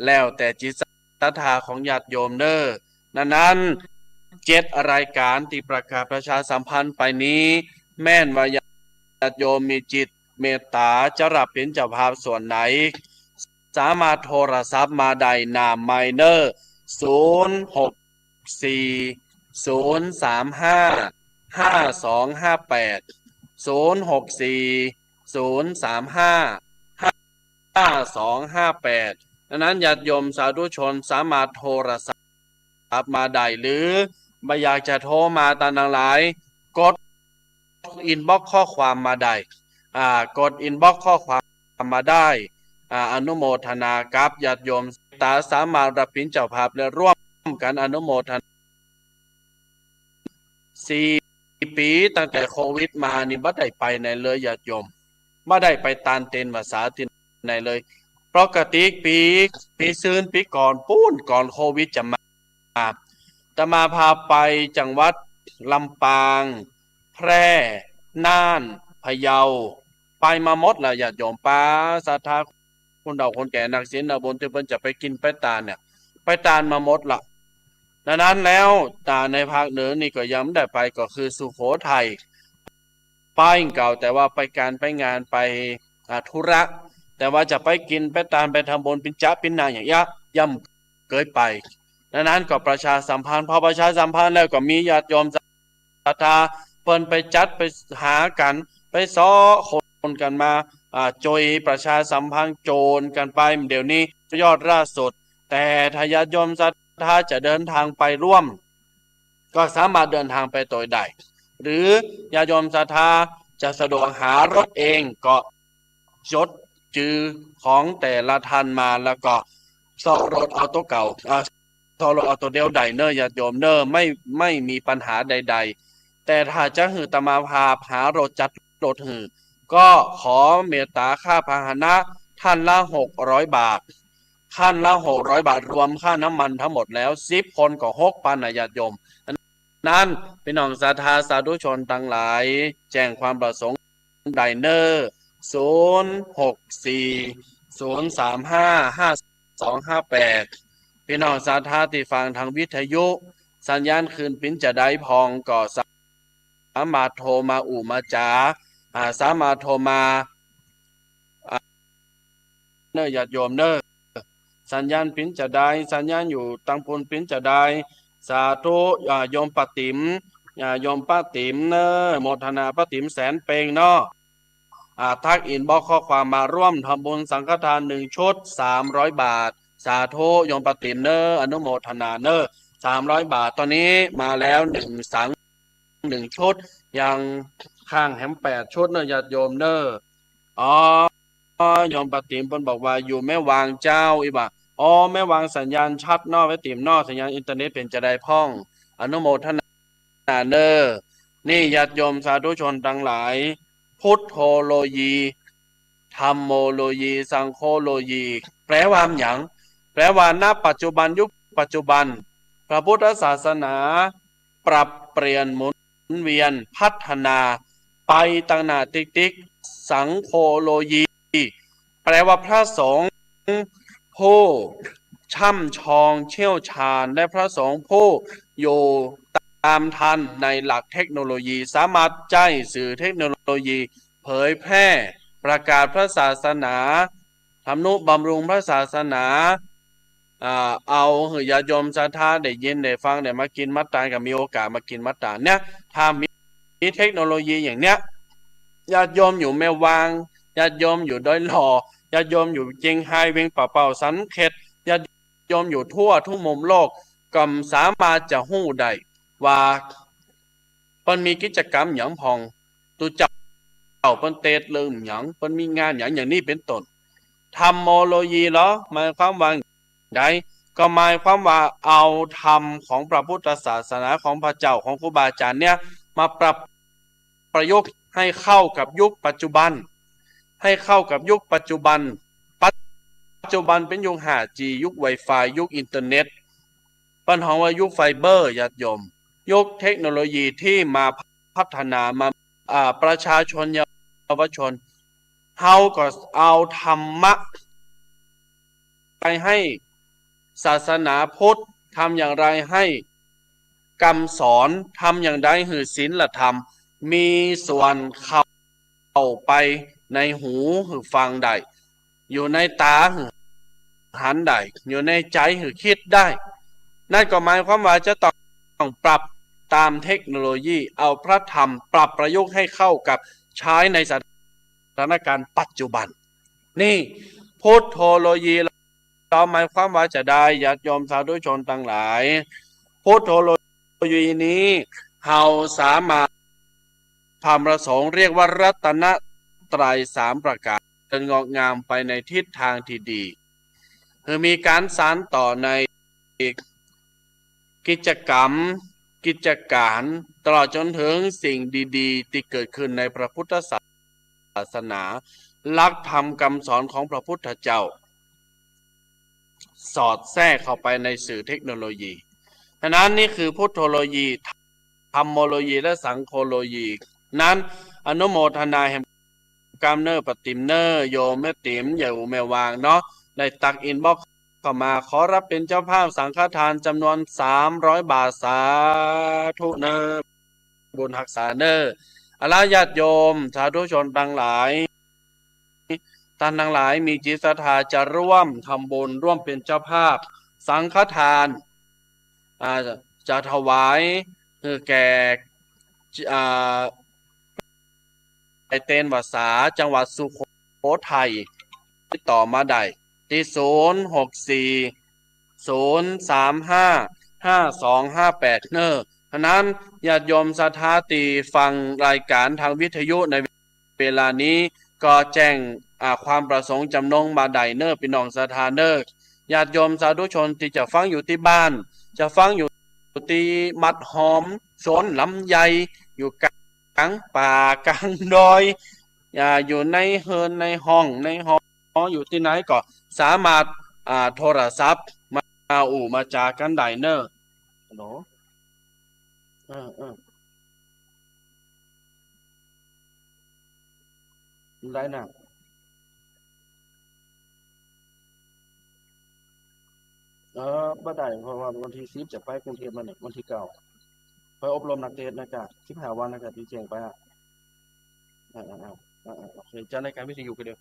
แล้วแต่จิตศรัทธาของญาติโยมเน่อ นั้นๆ เจ็ดรายการตี้ประกาศประชาสัมพันธ์ไปนี้ แม้นว่าญาติโยมมีจิตเมตต๋าจะรับเป๋นเจ้าภาพส่วนไหน สามารถโทรศัพท์มาได้หน้าไมค์เน่อ ศูนย์หกสี่ ศูนย์สามห้า ห้าสองห้าแปด ศูนย์หกสี่ ศูนย์สามห้า ห้าสองห้าแปด นั้นๆ ญาติโยมสาธุชนสามารถโทรศัพท์มาได้ หรือบ่อยากจะโทรมาตานตังหลาย กดอินบ็อกซ์ข้อความมาได้ อ่า กดอินบ็อกซ์ข้อความมาได้ อ่า อนุโมทนากับญาติโยมต๋าสามารถรับเป๋นเจ้าภาพและร่วมกั๋นอนุโมทนา สี่ปี๋ตั้งแต่โควิดมานี่บ่ได้ไปไหนเลยญาติโยม บ่ได้ไปตานเต็นท์ภาษาตี้ไหนเลย ปกติปี๋ ปี๋ซืนปี๋ก่อนปู๊น ก่อนโควิดจะมา อาตมาพาไปจังหวัดลำปาง แพร่ น่าน พะเยา ไปมาหมดแล้วญาติโยม ปาศรัทธาคนเฒ่าคนแก่นักศีลนักบุญตี้เปิ้นจะไปกิ๋นไปตานเนี่ย ไปตานมาหมดละ นั้นๆ แล้ว ตาในภาคเหนือนี่ก็ยังบ่ได้ไป ก็คือสุโขทัย ไปเก่า แต่ว่าไปก๋านไปงานไป อ่า ธุระ แต่ว่าจะไปกิ๋นไปตานไปทำบุญปิญจะปิญญาอย่างเยียะ ยังบ่เกยไป นั้นๆ ก็ประชาสัมพันธ์ พอประชาสัมพันธ์แล้วก็มีญาติโยมศรัทธาเปิ้นไปจัดไปหากั๋น ไปเซาะคนกั๋นมา อ่า จ้วยประชาสัมพันธ์โจรกั๋นไป เดี๋ยวนี้ยอดล่าสุด แต่ถ้าญาติโยมศรัทธาจะเดินทางไปร่วม ก็สามารถเดินทางไปโตยได้ หรือญาติโยมศรัทธาจะสะดวกหารถเอง ก็จดจื้อของแต่ละท่านมา แล้วก็เซาะรถเอาตั๋วเก่า อ่า เซาะรถเอาตั๋วเดียวได้เน่อญาติโยมเน่อ ไม่ ไม่มีปัญหาใดๆ แต่ถ้าจะหื้ออาตมาพาหารถจัดรถหื้อ ก็ขอเมตต๋าค่าพาหนะท่านละหกร้อยบาท ท่านละหกร้อยบาท รวมค่าน้ำมันทั้งหมดแล้ว สิบคนก็หกปันนะญาติโยม นั้นพี่น้องศรัทธาสาธุชนตังหลาย แจ้งความประสงค์ได้เน่อ ศูนย์หกสี่ ศูนย์สามห้า ห้าสองห้าแปด พี่น้องศรัทธาตี้ฟังตางวิทยุ สัญญาณขึ้นปิ๋นจะใดพ่องก็สามารถโทรมาอู้มาจ๋า อ่า สามารถโทรมา อ่า เน่อญาติโยมเน่อ สัญญาณปิ๋นจะใด สัญญาณอยู่ตางปู๊นปิ๋นจะใด สาธุ อ่า โยมป้าติ๋ม อ่า โยมป้าติ๋มเน่อ โมทนาป้าติ๋มแสนเปงเนาะ อ่า ทักอินบ็อกซ์ข้อความมา ร่วมทำบุญสังฆทานหนึ่งชุด สามร้อยบาท สาธุ โยมป้าติ๋มเน่อ อนุโมทนาเน่อ สามร้อยบาท ตอนนี้มาแล้วหนึ่งสัง หนึ่งชุด ยังค้างแหมแปดชุดเน่อญาติโยมเน่อ อ๋อ โยมป้าติ๋มเปิ้นบอกว่าอยู่แม่วางเจ้า อี้บ่า อ๋อ แม่วางสัญญาณชัดเนาะ ป้าติ๋มเนาะ สัญญาณอินเทอร์เน็ตเป๋นจะใดพ่อง อนุโมทนาเน่อ นี่ญาติโยมสาธุชนตังหลาย พุทโธโลยี ธัมโมโลยี สังโฆโลยี แปลว่าหยัง แปลว่า ณ ปัจจุบัน ยุคปัจจุบัน พระพุทธศาสนาปรับเปลี่ยนหมุนเวียนพัฒนาไปตังหน้าติ๊กๆ สังโฆโลยี แปลว่าพระสงฆ์ผู้ช่ำชองเชี่ยวชาญ และพระสงฆ์ผู้อยู่ตามทันในหลักเทคโนโลยี สามารถใจ๊สื่อเทคโนโลยีเผยแพร่ประกาศพระศาสนา ทำนุบำรุงพระศาสนา อ่า เอาหื้อญาติโยมศรัทธาได้ยินได้ฟัง ได้มากิ๋นมาตาน ก็มีโอกาสมากิ๋นมาตานเนี่ย ถ้ามี มีเทคโนโลยีอย่างเนี้ย ญาติโยมอยู่แม่วาง ญาติโยมอยู่ดอยหล่อ ญาติโยมอยู่เจียงฮาย เวียงป่าเป้า สันเข็ด ญาติโยมอยู่ทั่วทุกมุมโลก ก็สามารถจะฮู้ได้ว่า เปิ้นมีกิจกรรมหยังพ่อง ตุ๊เจ้าเปิ้นเตสน์เรื่องหยัง เปิ้นมีงานหยัง อย่างนี้เป๋นต้น ธัมโมโลยีเหรอ หมายความว่าใด ก็หมายความว่าเอาธรรมของพระพุทธศาสนาของพระเจ้าของครูบาอาจารย์เนี่ย มาปรับประยุกต์ให้เข้ากับยุคปัจจุบัน ให้เข้ากับยุคปัจจุบัน ปัจ จุบันเป๋นยุค ห้าจี ยุคไวไฟ ยุคอินเทอร์เน็ต เปิ้นฮ้องว่ายุคไฟเบอร์ ญาติโยม ยุคเทคโนโลยีตี้มาพัฒนามา อ่า ประชาชนเยาวชน เฮาก็เอาธรรมะ ไปให้ศาสนาพุทธ ทำอย่างไรให้กำสอน ทำอย่างใดหื้อศีลธรรม มีส่วนเข้าไปในหูหื้อฟังได้ อยู่ในตาหื้อหันได้ อยู่ในใจ๋หื้อคิดได้ นั่นก็หมายความว่าจะต้องปรับตามเทคโนโลยี เอาพระธรรมปรับประยุกต์ให้เข้ากับใช้ในสถานการณ์ปัจจุบัน นี่พุทโธโลยี ลาวหมายความว่าจาใด ญาติโยมสาธุชนตังหลาย พุทโธโลยีนี้ เฮาสามารถ ความประสงค์เรียกว่ารัตนตรัยสามประก๋าน เจริญงอกงามไปในทิศทางตี้ดี คือมีก๋านสานต่อในกิจกรรม กิจก๋าน ตลอดจ๋นเถิงสิ่งดีๆ ตี้เกิดขึ้นในพระพุทธศาสนา ศาสนา หลักธรรมกำสอนของพระพุทธเจ้า สอดแทรกเข้าไปในสื่อเทคโนโลยี ฉะนั้นนี่คือพุทโธโลยี ธัมโมโลยี และสังโฆโลยี นั้นอนุโมทนาแหมกำเน่อป้าติ๋มเน่อ โยมแม่ติ๋ม ยายอู่แม่วางเนาะ ได้ตักอินบ็อกซ์เข้ามา ขอรับเป๋นเจ้าภาพสังฆทานจ๋ำนวนสามร้อยบาท สาธุเน่อ บุญฮักษาเน่อ เอาละญาติโยมสาธุชนตังหลาย ต้านตังหลายมีจิตศรัทธาจะร่วมทำบุญ ร่วมเป๋นเจ้าภาพสังฆทาน อ่า จะถวายหื้อแก่ อ่า ไอเตนวาสา จังหวัดสุโขทัย ติดต่อมาได้ตี้ ศูนย์ หก สี่ ศูนย์ สาม ห้า ห้า สอง ห้า แปด เน่อ ฉะนั้นญาติโยมศรัทธาตี้ฟังรายก๋านตางวิทยุในเวลานี้ ก็แจ้ง อ่า ความประสงค์จ๋ำนงมาได้เน่อ ปี้น้องศรัทธาเน่อ ญาติโยมสาธุชนตี้จะฟังอยู่ตี้บ้าน จะฟังอยู่ตี้มัดหอม สวนลำไย อยู่ก๋างป่าก๋างดอย อ่า อยู่ในเฮือนในห้องในหอ อยู่ตี้ไหนก็สามารถ อ่า โทรศัพท์มา มาอู้มาจ๋ากั๋นได้เน่อ ฮัลโหล เออ เออ ได้นะ เออ บ่ได้ เพราะว่าวันตี้สิบจะไปกรุงเทพฯมาเนี่ย วันตี้เก้า ไปอบรมนักเตสน์นะจ๊ะ สิบห้าวันนะจ๊ะ ตี้แจ้งไปอะ อ่า อ่า อ่า อ่า อ่า โอเค จัดรายก๋านวิทยุไปเดียว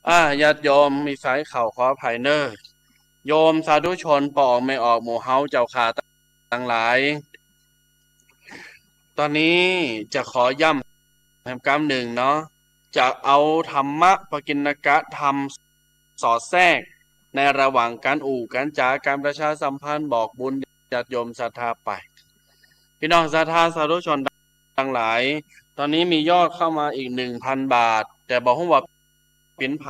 อ่า ญาติโยมมีสายเข้าขออภัยเน่อ โยมสาธุชนป้อออกแม่ออกหมู่เฮาเจ้าข้าตังหลาย ตอนนี้จะขอย้ำแหมกำนึ่งเนาะ จะเอาธรรมะปกิณกธรรมสอดแทรกในระหว่างก๋านอู้ก๋านจ๋า ก๋านประชาสัมพันธ์บอกบุญญาติโยมศรัทธาไป ปี้น้องศรัทธาสาธุชนตังหลาย ตอนนี้มียอดเข้ามาอีกหนึ่งพันบาท แต่บ่ฮู้ว่า เป๋นใผ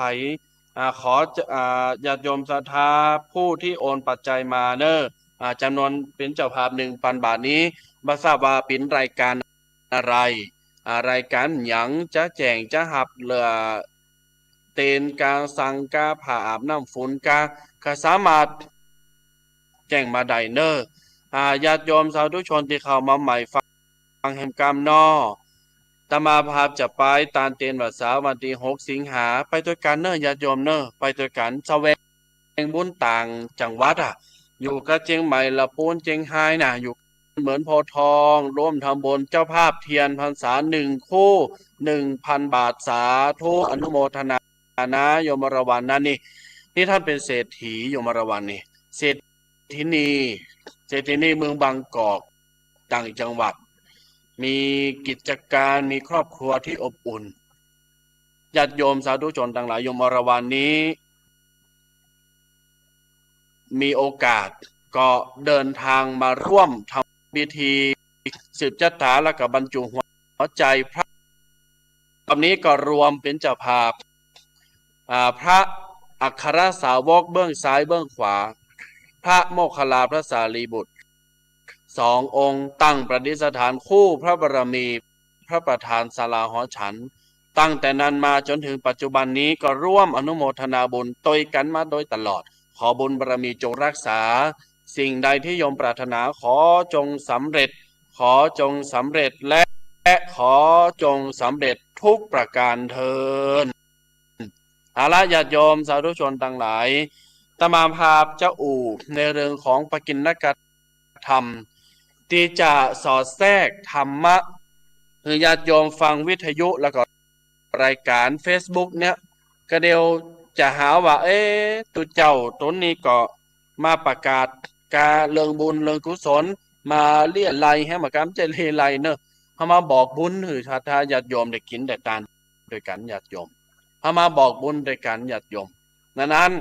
อ่า ขอ อ่า ญาติโยมศรัทธาผู้ตี้โอนปัจจัยมาเน่อ อ่า จ๋ำนวนเป๋นเจ้าภาพหนึ่งพันบาทนี้ บ่ทราบว่าเป๋นรายก๋านอะไร อ่า รายก๋านหยัง จะแจ้งจะฮับ เอ่อ เตนกา สังกา ผ้าอาบน้ำฝนกา ก็สามารถ แจ้งมาได้เน่อ อ่า ญาติโยมสาธุชนตี้เข้ามาใหม่ฟัง ฟังแหมกำเนาะ อาตมาภาพจะไปตานเตนวาสาวันตี้หกสิงหา ไปตวยกั๋นเน่อ ญาติโยมเน่อ ไปตวยกั๋น แสวงบุญต่างจังหวัดอะ อยู่กับเจียงใหม่ ละปูน เจียงฮายน่ะ อยู่เหมือนโพธิ์ทอง ร่วมทำบุญเจ้าภาพเตียนพรรษาหนึ่งคู่ หนึ่งพันบาท สาธุ อนุโมทนา ฐานะโยมอรวรรณนั่นนี่ นี่ต้านเป๋นเศรษฐีโยมอรวรรณนี่ เศรษฐินี เศรษฐินีเมืองบางกอก ต่างจังหวัด มีกิจก๋าน มีครอบครัวตี้อบอุ่น ญาติโยมสาธุชนตังหลาย โยมอรวรรณนี้ มีโอกาสก็เดินทางมาร่วมทำพิธีสืบชะตา แล้วก็บรรจุหัวใจพระ รอบนี้ก็รวมเป๋นเจ้าภาพ อ่า พระอัครสาวกเบื้องซ้ายเบื้องขวา พระโมคคัลลา พระสารีบุตร สององค์ ตั้งประดิษฐานคู่พระบารมี พระประธานศาลาหอฉัน ตั้งแต่นั้นมาจ๋นเถิงปัจจุบันนี้ก็ร่วมอนุโมทนาบุญตวยกั๋นมาโดยตลอด ขอบุญบารมีจงรักษา สิ่งใดตี้โยมปรารถนาขอจงสำเร็จ ขอจงสำเร็จ และขอจงสำเร็จทุกประก๋านเทอญ เอาละญาติโยมสาธุชนตังหลาย อาตมาภาพจะอู้ในเรื่องของปกิณกธรรม ตี้จะสอดแทรกธรรมะหื้อญาติโยมฟังวิทยุแล้วก็รายก๋านเฟซบุ๊กเนี่ย ก็เดี๋ยวจะหาว่า เอ๊ะ ตุ๊เจ้าต๋นนี้ก็มาประกาศก๋าเรื่องบุญเรื่องกุศล มาเลี้ยไล่แหม บ่าก้า บ่ใจ้เลี้ยไล่เนาะ เฮามาบอกบุญหื้อศรัทธาญาติโยมได้กิ๋นได้ตานตวยกั๋นญาติโยม เฮามาบอกบุญตวยกั๋นญาติโยม นั้นนั้น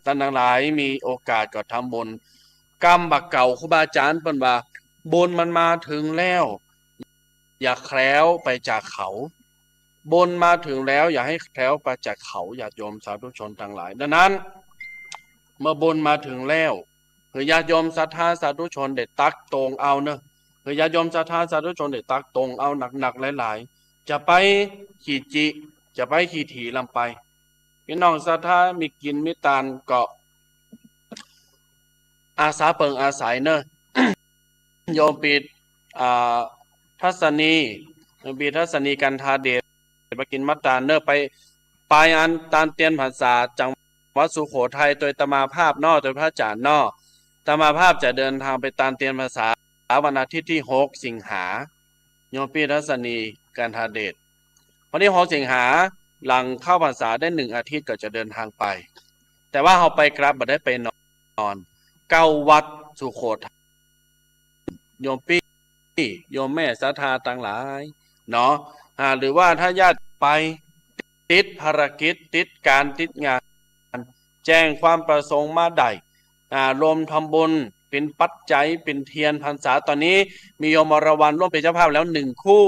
ต้านตังหลายมีโอกาสก็ทำบุญ กำบ่าเก่าครูบาอาจ๋ารย์เปิ้นว่า บุญมันมาเถิงแล้ว อย่าแคล้วไปจากเขา บุญมาเถิงแล้ว อย่าให้แคล้วไปจากเขา ญาติโยมสาธุชนตังหลาย นั้นนั้น เมื่อบุญมาเถิงแล้ว หื้อญาติโยมศรัทธาสาธุชนได้ตั๊กตวงเอาเนาะ หื้อญาติโยมศรัทธาสาธุชนได้ตั๊กตวงเอาหนักๆ หลายๆ จะไปขี้จิ จะไปขี้ถี่ลำไป ปี้น้องศรัทธามีกิ๋นมีตานก็ อาสาเปิงอาศัยเนาะ โยมปี้ อ่า ทัศนี โยมปี้ทัศนี กันทาเดช มากิ๋นมาตานเนาะ ไป ไปอันตานเตียนพรรษาจังหวัดสุโขทัย ตวยอาตมาภาพเนาะ ตวยพระอาจ๋ารย์เนาะ อาตมาภาพจะเดินทางไปตานเตียนพรรษาวันอาทิตย์ตี้หกสิงหา โยมปี้ทัศนี กันทาเดช วันตี้หกสิงหา หลังเข้าพรรษาได้หนึ่งอาทิตย์ก็จะเดินทางไป แต่ว่าเฮาไปกลับบ่ได้ไปนอน เก้าวัดสุโขทัย โยมปี้ โยมแม่ศรัทธาตังหลายเนาะ อ่า หรือว่าถ้าญาติไปติดภารกิจ ติดก๋านติดงาน แจ้งความประสงค์มาได้ อ่า รวมทำบุญเป๋นปัจจัย เป๋นเตียนพรรษา ต๋อนนี้มีโยมอรวรรณร่วมเป๋นเจ้าภาพแล้วหนึ่งคู่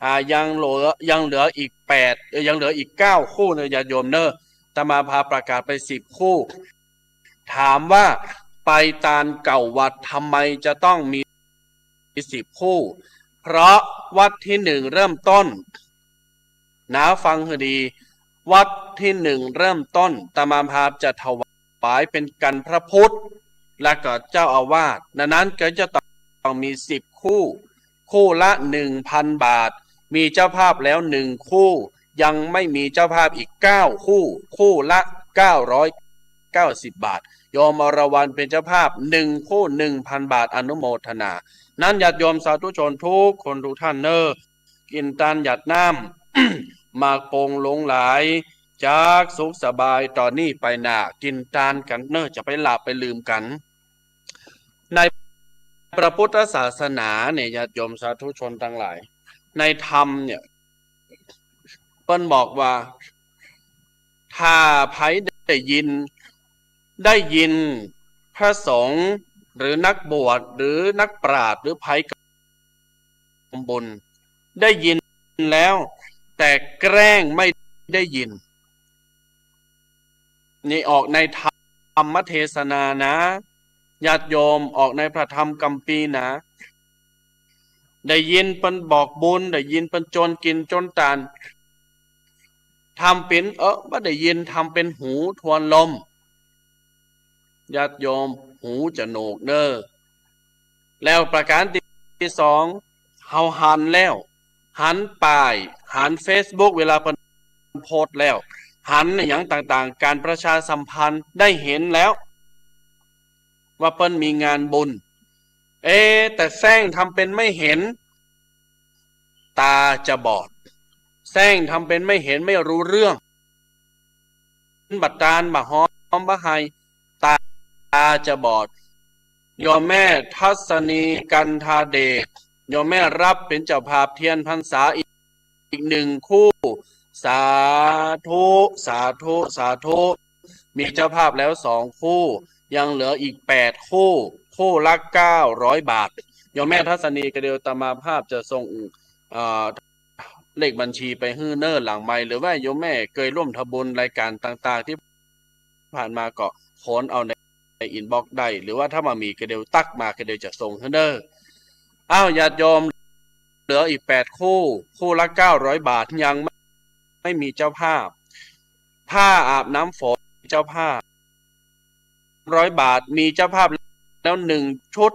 อ่า ยังเหลือ ยังเหลืออีกแปด เอ่อ ยังเหลืออีกเก้าคู่เนาะ ญาติโยมเนาะ อาตมาภาพประกาศไปสิบคู่ ถามว่าไปตานเก้าวัดทำไมจะต้องมีสิบคู่ เพราะวัดตี้หนึ่งเริ่มต้น นะ ฟังหื้อดี วัดตี้หนึ่งเริ่มต้น อาตมาภาพจะถวายเป๋นกัณฑ์พระพุทธ และก็เจ้าอาวาส นั้นนั้นก็จะต้องมีสิบคู่ คู่ละหนึ่งพันบาท มีเจ้าภาพแล้วหนึ่งคู่ ยังไม่มีเจ้าภาพอีกเก้าคู่ คู่ละเก้าร้อยเก้าสิบบาท โยมอรวรรณเป๋นเจ้าภาพหนึ่งคู่ หนึ่งพันบาท อนุโมทนา นั้นญาติโยมสาธุชนทุกคนทุกท่านเนาะ กิ๋นตานหยาดน้ำ หมากโป่งหลงหลาย จากสุขสบายต๋อนนี้ไปหน้า กิ๋นตานกั๋นเนาะ จะไปหลาบไปลืมกั๋น ในพระพุทธศาสนาเนี่ย ญาติโยมสาธุชนตังหลาย ในธรรมเนี่ย เปิ้นบอกว่า ถ้าใผได้ยิน ได้ยินพระสงฆ์ หรือนักบวช หรือนักปราชญ์ หรือใผกำบุญ ได้ยินแล้ว แต่แกล้งไม่ได้ยิน นี่ออกในธรรมเทศนานะ ญาติโยม ออกในพระธรรมคัมภีร์นะ ได้ยินเปิ้นบอกบุญ ได้ยินเปิ้นจวนกิ๋นจวนตาน ทำเป๋น เออ บ่ได้ยิน ทำเป๋นหูทวนลม ญาติโยม หูจะโหนวกเนาะ แล้วประก๋านตี้สอง เฮาหันแล้ว หันป้าย หันเฟซบุ๊ก เวลาเปิ้นโพสต์แล้ว หันอะหยังต่างๆ ก๋านประชาสัมพันธ์ ได้หันแล้ว ว่าเปิ้นมีงานบุญ เอ๊ะ แต่แสร้งทำเป๋นไม่หัน ตาจะบอด แสร้งทำเป๋นไม่หัน ไม่รู้เรื่อง บ่ตาน บ่ฮ้อม บ่ไห้ ตา ตาจะบอด โยมแม่ทัศนี กันทาเดช โยมแม่ฮับเป๋นเจ้าภาพเตียนพรรษาอีก อีกหนึ่งคู่ สาธุ สาธุ สาธุ มีเจ้าภาพแล้วสองคู่ ยังเหลืออีกแปดคู่ คู่ละเก้าร้อยบาท โยมแม่ทัศนี กระเดียวอาตมาภาพจะส่ง เอ่อ เลขบัญชีไปหื้อเน่อหลังไมค์ หรือว่าโยมแม่เกยร่วมทำบุญรายการต่างๆ ตี้ผ่านมาก็โขนเอาใน ในอินบ็อกซ์ได้ หรือว่าถ้าบ่มีกระเดียวตั๊กมา กระเดียวจะส่งหื้อเน่อ อ้าว ญาติโยม เหลืออีกแปดคู่ คู่ละเก้าร้อยบาท ยังไม่ ไม่มีเจ้าภาพ ผ้าอาบน้ำฝนเจ้าภาพ ร้อยบาท มีเจ้าภาพแล้วหนึ่งชุด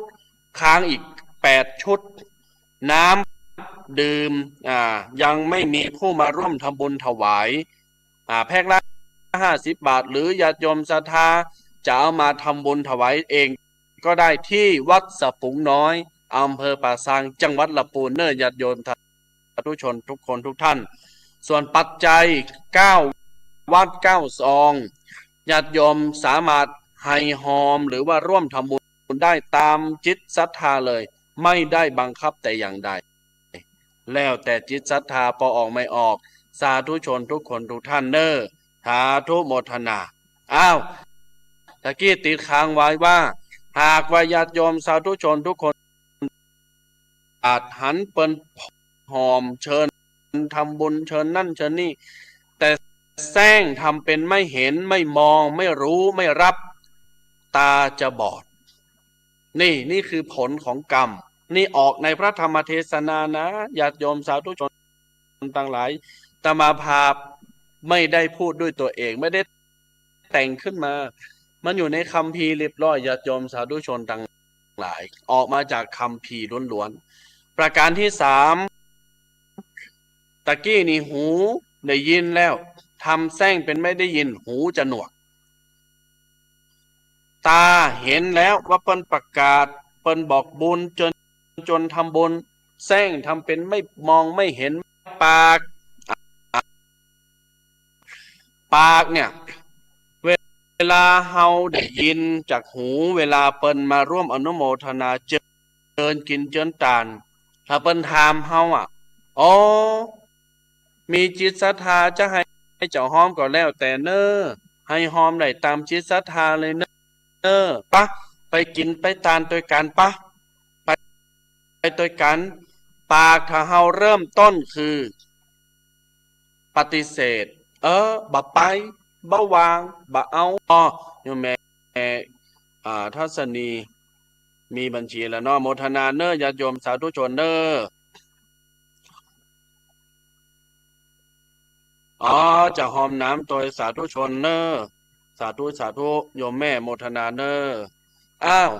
ค้างอีกแปดชุด น้ำดื่ม อ่า ยังไม่มีผู้มาร่วมทำบุญถวาย อ่า แพ็คละห้าสิบบาท หรือญาติโยมศรัทธาจะเอามาทำบุญถวายเองก็ได้ ที่วัดสะปุงน้อย อำเภอป่าซาง จังหวัดละปูนเน่อ ญาติโยมสาธุชนทุกคนทุกท่าน ส่วนปัจจัยเก้าวัตต์เก้าซอง ญาติโยมสามารถไห้ฮอม หรือว่าร่วมทำบุญได้ตามจิตศรัทธาเลย ไม่ได้บังคับแต่อย่างใด แล้วแต่จิตศรัทธา ปอออกไม่ออก สาธุชนทุกคนทุกท่านเน่อ สาธุโมทนา อ้าว ตะกี้ติดค้างไว้ว่า หากว่าญาติโยมสาธุชนทุกคน อาจหันเปิ้นฮอมเชิญทำบุญ เชิญนั่นเชิญนี่ แต่แสร้งทำเป็นไม่เห็น ไม่มอง ไม่รู้ ไม่รับ ตาจะบอด นี่ นี่คือผลของกรรม นี่ออกในพระธรรมเทศนานะ ญาติโยมสาธุชนตังหลาย อาตมาภาพไม่ได้พูดด้วยตัวเอง ไม่ได้แต่งขึ้นมา มันอยู่ในคัมภีร์เรียบร้อย ญาติโยมสาธุชนตังหลาย ออกมาจากคัมภีร์ล้วนๆ ประการที่สาม ตะกี้นี่หูได้ยินแล้ว ทำแสร้งเป็นไม่ได้ยิน หูจะหนวก ตาเห็นแล้วว่าเปิ้นประกาศ เปิ้นบอกบุญ เจิญจวนทำบุญ แสร้งทำเป็นไม่มองไม่เห็น ปาก ปากเนี่ย เวลาเฮาได้ยินจากหู เวลาเปิ้นมาร่วมอนุโมทนาเจิญกินเจิญตาน ถ้าเปิ้นถามเฮาอะ อ๋อ มีจิตศรัทธาจะไห้เจ้าฮอมก็แล้วแต่เน่อ ไห้ฮอมได้ตามจิตศรัทธาเลยเน่อ ปะ ไปกินไปตานตวยกั๋นปะ ไป ไปตวยกั๋น ปากถ้าเฮาเริ่มต้นคือ ปฏิเสธ เออ บ่ไป บ่ว่าง บ่เอา อ้อ โยมแม่ อ่า ทัศนี มีบัญชีแล้วเนาะ โมทนาเน่อ ญาติโยมสาธุชนเน่อ อ๋อ จะฮอมน้ำตวยสาธุชนเน่อ สาธุ สาธุ โยมแม่โมทนาเน่อ อ้าว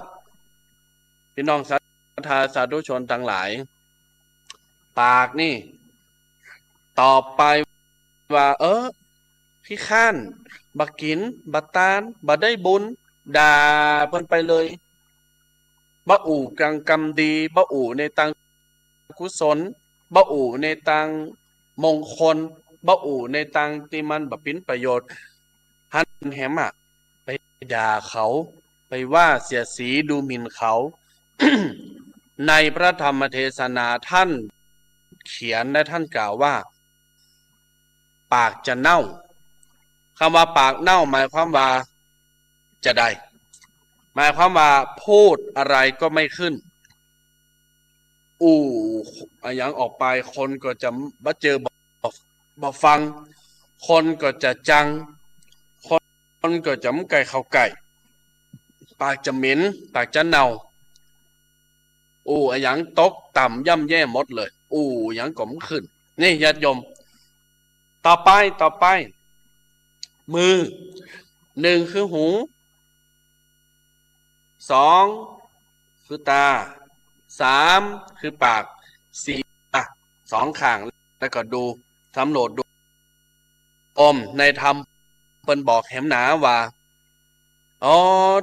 พี่น้องศรัทธาสาธุชนตังหลาย ปากนี่ ตอบไปว่า เออ ขี้คร้าน บ่กิ๋น บ่ตาน บ่ได้บุญ ด่าเปิ้นไปเลย บ่อู้กังกำดี บ่อู้ในตางกุศล บ่อู้ในตางมงคล บ่อู้ในตางตี้มันบ่เป๋นประโยชน์ หันแหมอะ ไปด่าเขา ไปว่าเสียดสีดูหมิ่นเขา ในพระธรรมเทศนาท่านเขียนและท่านกล่าวว่า ปากจะเน่า คำว่าปากเน่าหมายความว่าจะใด หมายความว่าพูดอะไรก็ไม่ขึ้น อู้อะหยังออกไป คนก็จะบ่เจือ บ่ บ่ฟัง คนก็จะจัง คนก็จะบ่ใค่เข้าใก้ ปากจะเหม็น ปากจะเน่า อู้อะหยังตกต่ำย่ำแย่หมดเลย อู้อะหยังก็บ่ขึ้น นี่ญาติโยม ต่อไป ต่อไป มือ หนึ่งคือหู สองคือตา สามคือปาก สี่ อ่ะ สองข้าง แล้วก็ดู สำรวจดู อม ในธรรมเปิ้นบอกแหมหนาว่า อ๋อ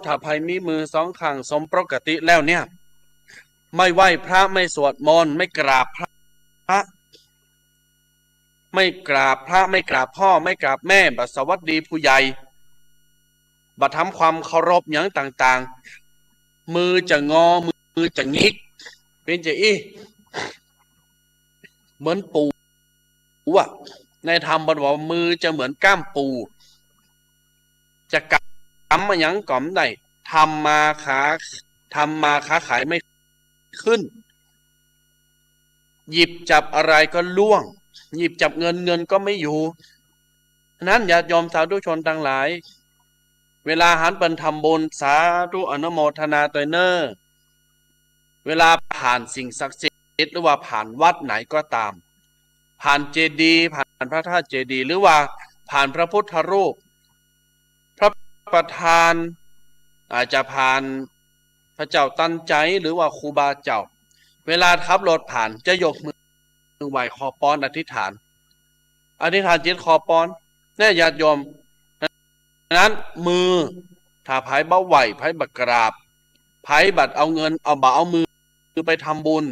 ถ้าใผมีมือสองข้างสมปกติแล้วเนี่ย ไม่ไหว้พระ ไม่สวดมนต์ ไม่กราบพระ ไม่กราบพระ ไม่กราบพ่อ ไม่กราบแม่ บ่สวัสดีผู้ใหญ่ บ่ทำความเคารพหยังต่างๆ มือจะงอ มือจะหงิก เป๋นจาอี้ เหมือนปู่ ปู่อะ ในธรรมเปิ้นบอกว่ามือจะเหมือนก้ามปู่ จะกำอะหยังก็บ่ได้ ทำมาค้า ทำมาค้าขายไม่ขึ้น หยิบจับอะไรก็ร่วง หยิบจับเงิน เงินก็ไม่อยู่ ฉะนั้นญาติโยมสาธุชนตังหลาย เวลาหันเปิ้นทำบุญ สาธุอนุโมทนาตวยเน่อ เวลาผ่านสิ่งศักดิ์สิทธิ์ หรือว่าผ่านวัดไหนก็ตาม ผ่านเจดีย์ ผ่านพระธาตุเจดีย์ หรือว่าผ่านพระพุทธรูป พระประธาน อาจจะผ่านพระเจ้าตันไจ หรือว่าครูบาเจ้า เวลาขับรถผ่านจะยกมือไหว้ขอปอน อธิษฐาน อธิษฐานจิตขอปอน เนี่ยญาติโยม ฉะนั้นมือ ถ้าใผบ่ไหว้ ใผบ่กราบ ใผบ่เอาเงิน เอา บ่เอามือไปทำบุญ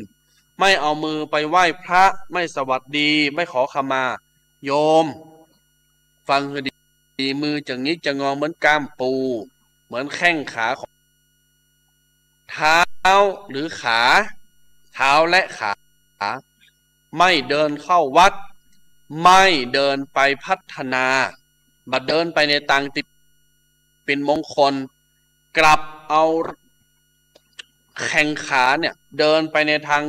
ไม่เอามือไปไหว้พระ ไม่สวัสดี ไม่ขอขมา โยม ฟังหื้อดี มือจะหงิกจะงอเหมือนก้ามปู เหมือนแข้งขาของ เท้าหรือขา เท้าและขา ไม่เดินเข้าวัด ไม่เดินไปพัฒนา บ่เดินไปในตางตี้เป๋นมงคล กลับเอาแข้งขาเนี่ย เดินไปในตาง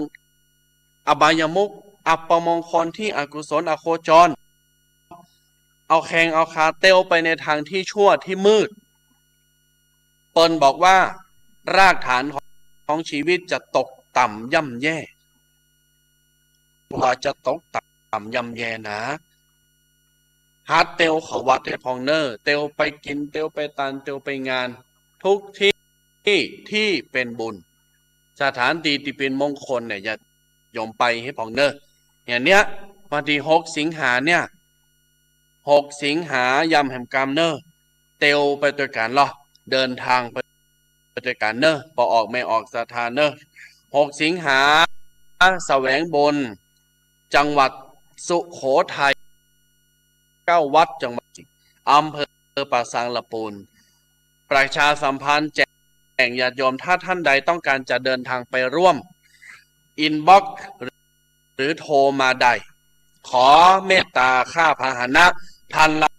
อบายมุข อัปมงคล ตี้อกุศล อโคจร เอาแข้งเอาขาเตียวไปในตางตี้ชั่วตี้มืด เปิ้นบอกว่า รากฐานของ ของชีวิตจะตกต่ำย่ำแย่ ว่าจะตกต่ำย่ำแย่นา หัดเตียวเข้าวัดให้พ่องเน่อ เตียวไปกิ๋น เตียวไปตาน เตียวไปงาน ทุกตี้ตี้เป๋นบุญ สถานตี้ตี้เป๋นมงคลเนี่ย ญาติโยมไปให้พ่องเน่อ อย่างเนี้ย วันตี้หกสิงหาเนี่ย หกสิงหา ย้ำแหมกำเน่อ เตียวไปตวยกั๋นลอ เดินตางไป ไปตวยกั๋นเน่อ ป้อออกแม่ออกศรัทธาเน่อ หกสิงหา แสวงบุญ จังหวัดสุโขทัย เก้าวัด จังหวัด อำเภอป่าซางละปูน ประชาสัมพันธ์แจ้งญาติโยม ถ้าท่านใดต้องการจะเดินทางไปร่วม อินบ็อกซ์ หรือโทรมาได้ ขอเมตตาค่าพาหนะ ท่านละ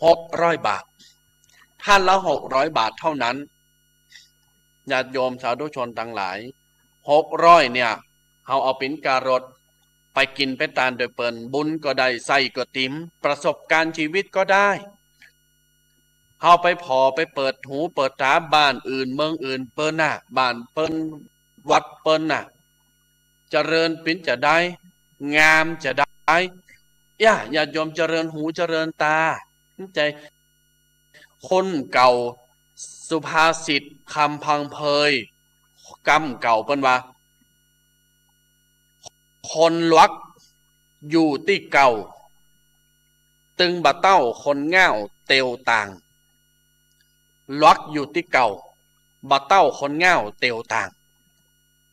หกร้อยบาท ท่านละหกร้อยบาทเท่านั้น ญาติโยมสาธุชนตังหลาย หกร้อยเนี่ย เฮาเอาเป๋นก้ารถ ไปกิ๋นไปตานตวยเปิ้น บุญก็ได้ ไส้ก็ติ๋ม ประสบการณ์ชีวิตก็ได้ เฮาไปผ่อไปเปิดหูเปิดต๋าบ้านอื่นเมืองอื่นเปิ้นน่ะ บ้านเปิ้นวัดเปิ้นน่ะ เจริญเป๋นจาใด งามจาใด เยียะ ญาติโยมเจริญหูเจริญต๋า ใจ๋ คนเก่า สุภาษิตกำพังเพย กำเก่าเปิ้นว่า คนหลวกอยู่ตี้เก่า ตึงบ่เต้าคนง่าวเตียวต่าง หลวกอยู่ตี้เก่า บ่เต้าคนง่าวเตียวต่าง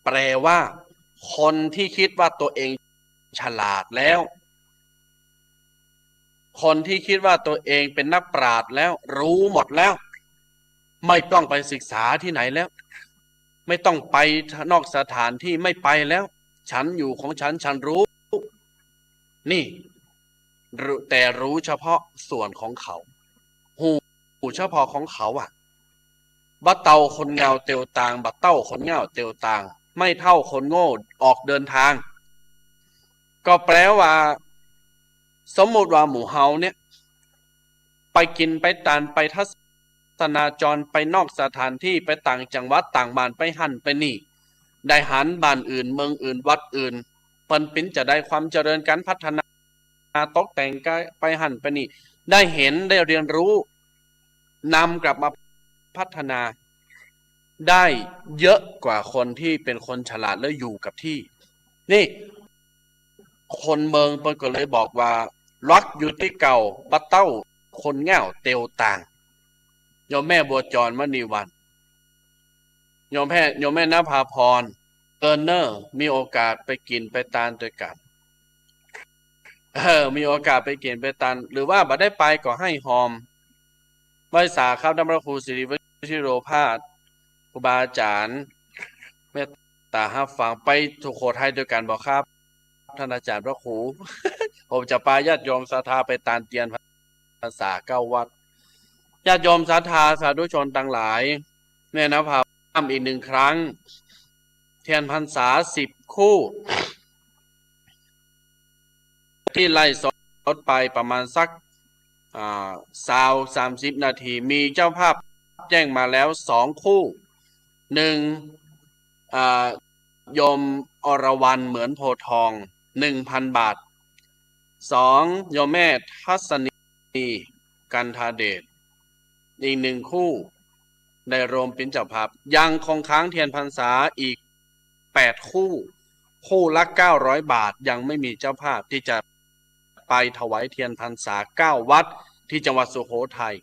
แปลว่า คนที่คิดว่าตัวเองฉลาดแล้ว คนที่คิดว่าตัวเองเป๋นนักปราชญ์แล้ว รู้หมดแล้ว ไม่ต้องไปศึกษาตี้ไหนแล้ว ไม่ต้องไปนอกสถานตี้ ไม่ไปแล้ว ฉันอยู่ของฉัน ฉันรู้ นี่ รู้ แต่รู้เฉพาะส่วนของเขา ฮู้ ฮู้เฉพาะของเขาอะ บ่เต้าคนง่าวเตียวต่าง บ่เต้าคนง่าวเตียวต่าง ไม่เท่าคนโง่ออกเดินทาง ก็แปลว่า สมมุติว่าหมู่เฮาเนี่ย ไปกิ๋นไปตาน ไปทัศนาจร ไปนอกสถานตี้ ไปต่างจังหวัดต่างบ้าน ไปหั้นไปนี่ ได้หันบ้านอื่นเมืองอื่นวัดอื่น เปิ้นเป๋นจาใด ความเจริญการพัฒนาตกแต่งกายไปหั้นไปนี่ ได้หันได้เรียนรู้ นำกลับมาพัฒนา ได้เยอะกว่าคนที่เป็นคนฉลาดแล้วอยู่กับที่ นี่ คนเมืองเปิ้นก็เลยบอกว่า หลวกอยู่ตี้เก่า บ่เต้าคนง่าวเตียวต่าง โยมแม่บัวจร มณีวรรณ โยมแม่ โยมแม่นภาพร เอิ้นเน่อ มีโอกาสไปกิ๋นไปตานตวยกั๋น เออ มีโอกาสไปกิ๋นไปตาน หรือว่าบ่ได้ไปก็ไห้ฮอม ไหว้สาครับท่านพระครูสิริวชิโรภาส ครูบาอาจ๋ารย์ เมตตาฮับฟัง ไปสุโขทัยตวยกั๋นบ่ครับ ท่านอาจ๋ารย์พระครู ผมจะปาญาติโยมศรัทธาไปตานเตียนพรรษาเก้าวัด ญาติโยมศรัทธาสาธุชนตังหลาย แม่นภาพร ย้ำอีกหนึ่งครั้ง เตียนพรรษาสิบคู่ ตี้ไลฟ์สดไปประมาณสัก อ่า ซาว สามสิบนาที มีเจ้าภาพแจ้งมาแล้วสองคู่ หนึ่ง อ่า โยมอรวรรณ เหมือนโพธิ์ทอง หนึ่งพันบาท สอง โยมแม่ทัศนี กันทาเดช อีกหนึ่งคู่ ได้ร่วมเป๋นเจ้าภาพ ยังคงค้างเตียนพรรษาอีกแปดคู่ คู่ละเก้าร้อยบาท ยังไม่มีเจ้าภาพตี้จะไปถวายเตียนพรรษาเก้าวัดตี้จังหวัดสุโขทัย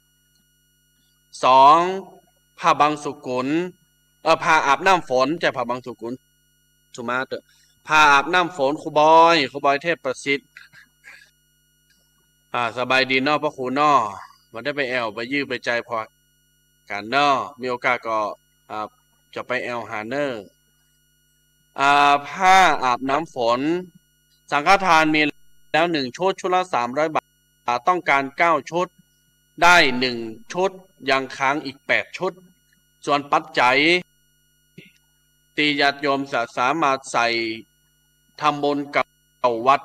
สอง ผ้าบังสุกุล เอ่อ ผ้าอาบน้ำฝน บ่ใจ้ผ้าบังสุกุล สุมาเตอร์ ผ้าอาบน้ำฝน ครูบอย ครูบอยเทพประสิทธิ์ อ่า สบายดีเนาะ พระครูเนาะ บ่ได้ไปแอ่วไปยื้อไปใจ๋พอกั๋นเนาะ มีโอกาสก็ อ่า จะไปแอ่วหาเน่อ อ่า ผ้าอาบน้ำฝน สังฆทานมีแล้วหนึ่งชุด ชุดละสามร้อยบาท ต้องการเก้าชุด ได้หนึ่งชุด ยังค้างอีกแปดชุด ส่วนปัจจัย ตี้ญาติโยมจะสามารถใส่ทำบุญเก้าวัด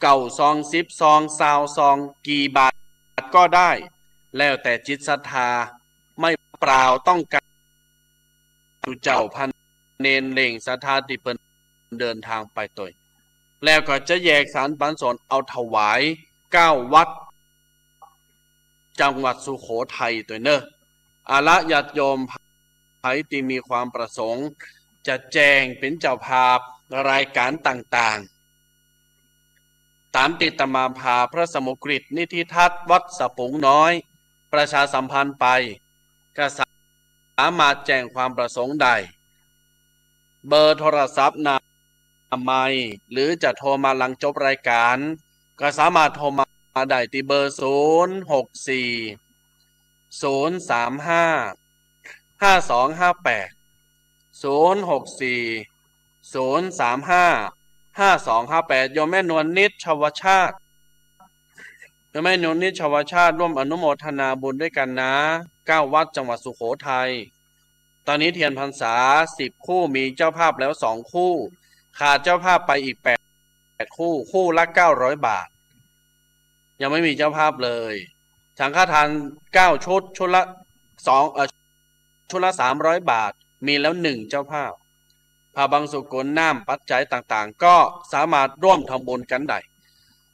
เก้าซอง สิบซอง ซาวซอง กี่บาทก็ได้ แล้วแต่จิตศรัทธา ไม่เปล่า ต้องการ เจ้าพระเณรเร่งศรัทธาตี้เปิ้นเดินทางไปตวย แล้วก็จะแยกสรรปันส่วนเอาถวายเก้าวัด จังหวัดสุโขทัยตวยเน่อ เอาละ ญาติโยมใผตี้มีความประสงค์ จะแจ้งเป๋นเจ้าภาพรายการต่างๆ ต๋ามตี้อาตมาภาพพระสมุกฤตนิธิทัศน์ วัดสะปุงน้อย ประชาสัมพันธ์ไป ก็สามารถแจ้งความประสงค์ได้ เบอร์โทรศัพท์หน้าไมค์ หรือจะโทรมาหลังจบรายการ ก็สามารถโทรมาได้ตี้เบอร์ ศูนย์หกสี่ ศูนย์สามห้า ห้าสองห้าแปด ศูนย์หกสี่ ศูนย์สามห้า ห้าสองห้าแปด โยมแม่นวลนิช ชวชาติ โยมแม่นวลนิช ชวชาติ ร่วมอนุโมทนาบุญด้วยกันนะ เก้าวัดจังหวัดสุโขทัย ตอนนี้เตียนพรรษาสิบคู่ มีเจ้าภาพแล้วสองคู่ ขาดเจ้าภาพไปอีกแปดคู่ คู่ละเก้าร้อยบาท ยังไม่มีเจ้าภาพเลย สังฆทานเก้าชุด ชุดละสอง เอ่อ ชุดละสามร้อยบาท มีแล้วหนึ่งเจ้าภาพ ผ้าบังสุกุล น้ำ ปัจจัยต่างๆ ก็สามารถร่วมทำบุญกั๋นได้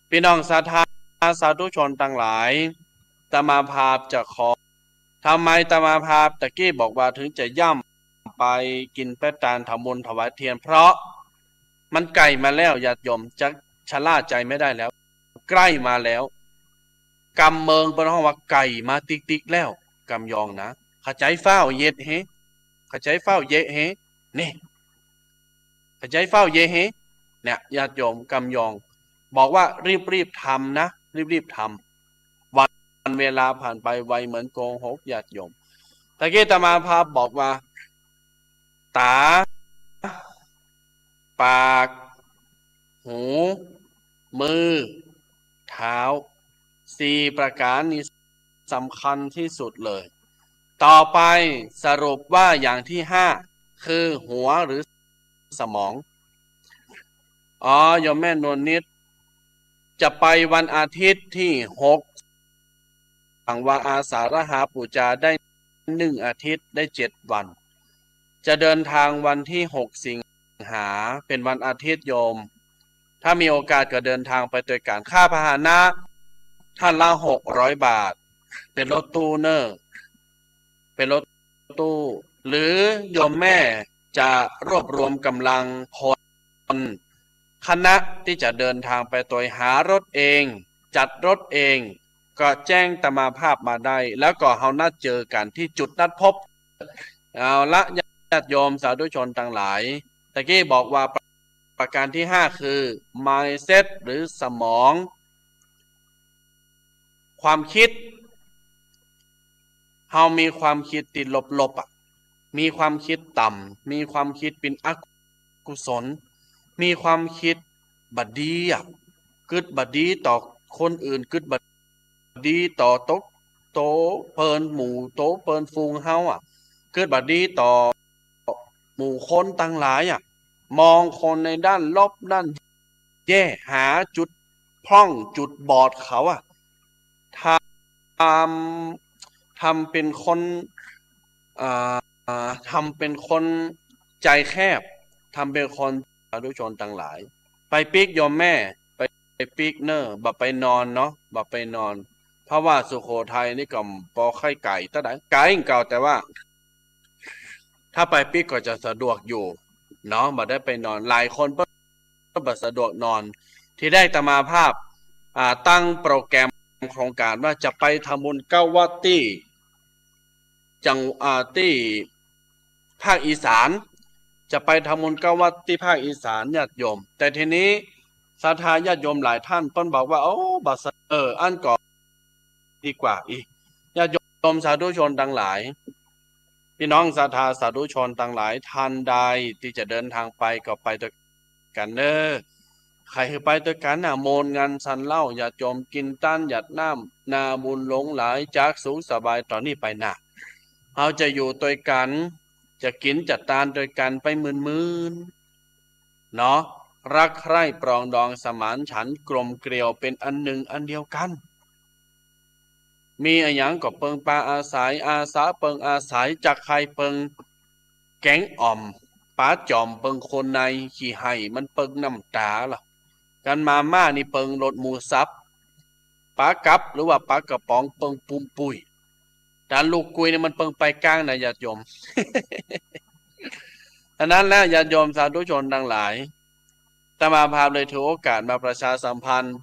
ปี้น้องศรัทธาสาธุชนตังหลาย อาตมาภาพจะขอ ทำไมอาตมาภาพตะกี้บอกว่าถึงจะย่ำไปกิ๋นแป๊ตานทำบุญถวายเตียน เพราะมันใก้มาแล้ว ญาติโยมจะชะล่าใจ๋ไม่ได้แล้ว ใก้มาแล้ว กำเมิงเปิ้นฮ้องว่าใก้มาติ๊กๆ แล้ว กำยองนะ ขะใจ๋ฟ้าวเย็ดเฮ ขะใจ๋ฟ้าวเย็ดเฮ นี่ ขะใจ๋ฟ้าวเย็ดเฮ เนี่ย ญาติโยม กำยอง บอกว่ารีบๆ ทำนะ รีบๆ ทำ วันเวลาผ่านไปไวเหมือนโกหก ญาติโยม ตะกี้อาตมาภาพบอกว่า ต๋า ปาก หู มือ เท้า สี่ประการนี้สำคัญตี้สุดเลย ต่อไปสรุปว่าอย่างตี้ห้า คือหัวหรือสมอง อ๋อ โยมแม่นวลนิช จะไปวันอาทิตย์ตี้หก สังวาอาสาฬหบูชาได้หนึ่งอาทิตย์ ได้เจ็ดวัน จะเดินทางวันตี้หกสิงหา เป๋นวันอาทิตย์โยม ถ้ามีโอกาสก็เดินทางไปตวยกั๋น ค่าพาหนะ ท่านละหกร้อยบาท เป๋นรถตู้เน่อ เป๋นรถ ตู้ หรือโยมแม่จะรวบรวมกำลังพล คณะตี้จะเดินทางไปตวย หารถเอง จัดรถเอง ก็แจ้งอาตมาภาพมาได้ แล้วก็เฮานัดเจอกั๋นตี้จุดนัดพบ เอาละ ญาติโยมสาธุชนตังหลาย ตะกี้บอกว่าประการตี้ห้าคือ mindset หรือสมอง ความคิด เฮามีความคิดตี้ลบๆ อะ มีความคิดต่ำ มีความคิดเป๋นอกุศล มีความคิดบ่ดีอะ กึ๊ดบ่ดีต่อคนอื่น กึ๊ดบ่ดีต่อโต โตเปิ้นหมู่ โตเปิ้นฝูงเฮาอะ กึ๊ดบ่ดีต่อหมู่คนตังหลายอะ มองคนในด้านลบ ด้านแย่ หาจุดพร่องจุดบอดเขาอะ ทำ ทำเป๋นคน อ่า ทำเป๋นคนใจ๋แคบ ทำเป๋นคน สาธุชนตังหลาย ไปปิ๊กโยมแม่ ไป ปิ๊กเน่อ บ่ไปนอนเนาะ บ่ไปนอน เพราะว่าสุโขทัยนี่ก็บ่ค่อยไก๋เต้าใด ไก๋เก่า แต่ว่า ถ้าไปปิ๊กก็จะสะดวกอยู่เนาะ บ่ได้ไปนอน หลายคนเปิ้นบ่สะดวกนอน ทีแรกอาตมาภาพ อ่า ตั้งโปรแกรมโครงการว่าจะไปทำบุญเก้าวัดตี้ จัง อ่า ตี้ภาคอีสาน จะไปทำบุญเก้าวัดตี้ภาคอีสานญาติโยม แต่ทีนี้ศรัทธาญาติโยมหลายท่านเปิ้นบอกว่า โอ้ บ่สะ เออ อั้นก็ดีกว่าอี้ ญาติโยมสาธุชนตังหลาย พี่น้องศรัทธาสาธุชนตังหลาย ท่านใดตี้จะเดินทางไปก็ไปตวยกั๋นเน่อ ใค่หื้อไปตวยกั๋นน่ะ โมนงันสันเหล้า ญาติโยม กิ๋นตานหยาดน้ำ นาบุญหลงหลาย จักสุขสบายต่อนี้ไปหน้า เฮาจะอยู่ตวยกั๋น จะกิ๋นจะตานตวยกั๋นไปหมื่นๆ เนาะ รักใคร่ปรองดองสมานฉันท์กลมเกลียวเป๋นอันหนึ่งอันเดียวกั๋น มีอะหยังก็เปิงปาอาศัย อาสาเปิงอาศัย จักใค่เปิงแก๋งอ่อม ป๋าจ๋อมเปิงคนใน ขี้ไห้มันเปิงน้ำต๋าละ ก๋านมาม่านี่เปิงรสหมูสับ ป๋ากับหรือว่าป๋ากระป๋องเปิงปูมปุ้ย ต๋าลูกกุยนี่มันเปิงไปก้างนะญาติโยม ฉะนั้นแล้วญาติโยมสาธุชนตังหลาย อาตมาภาพเลยถือโอกาสมาประชาสัมพันธ์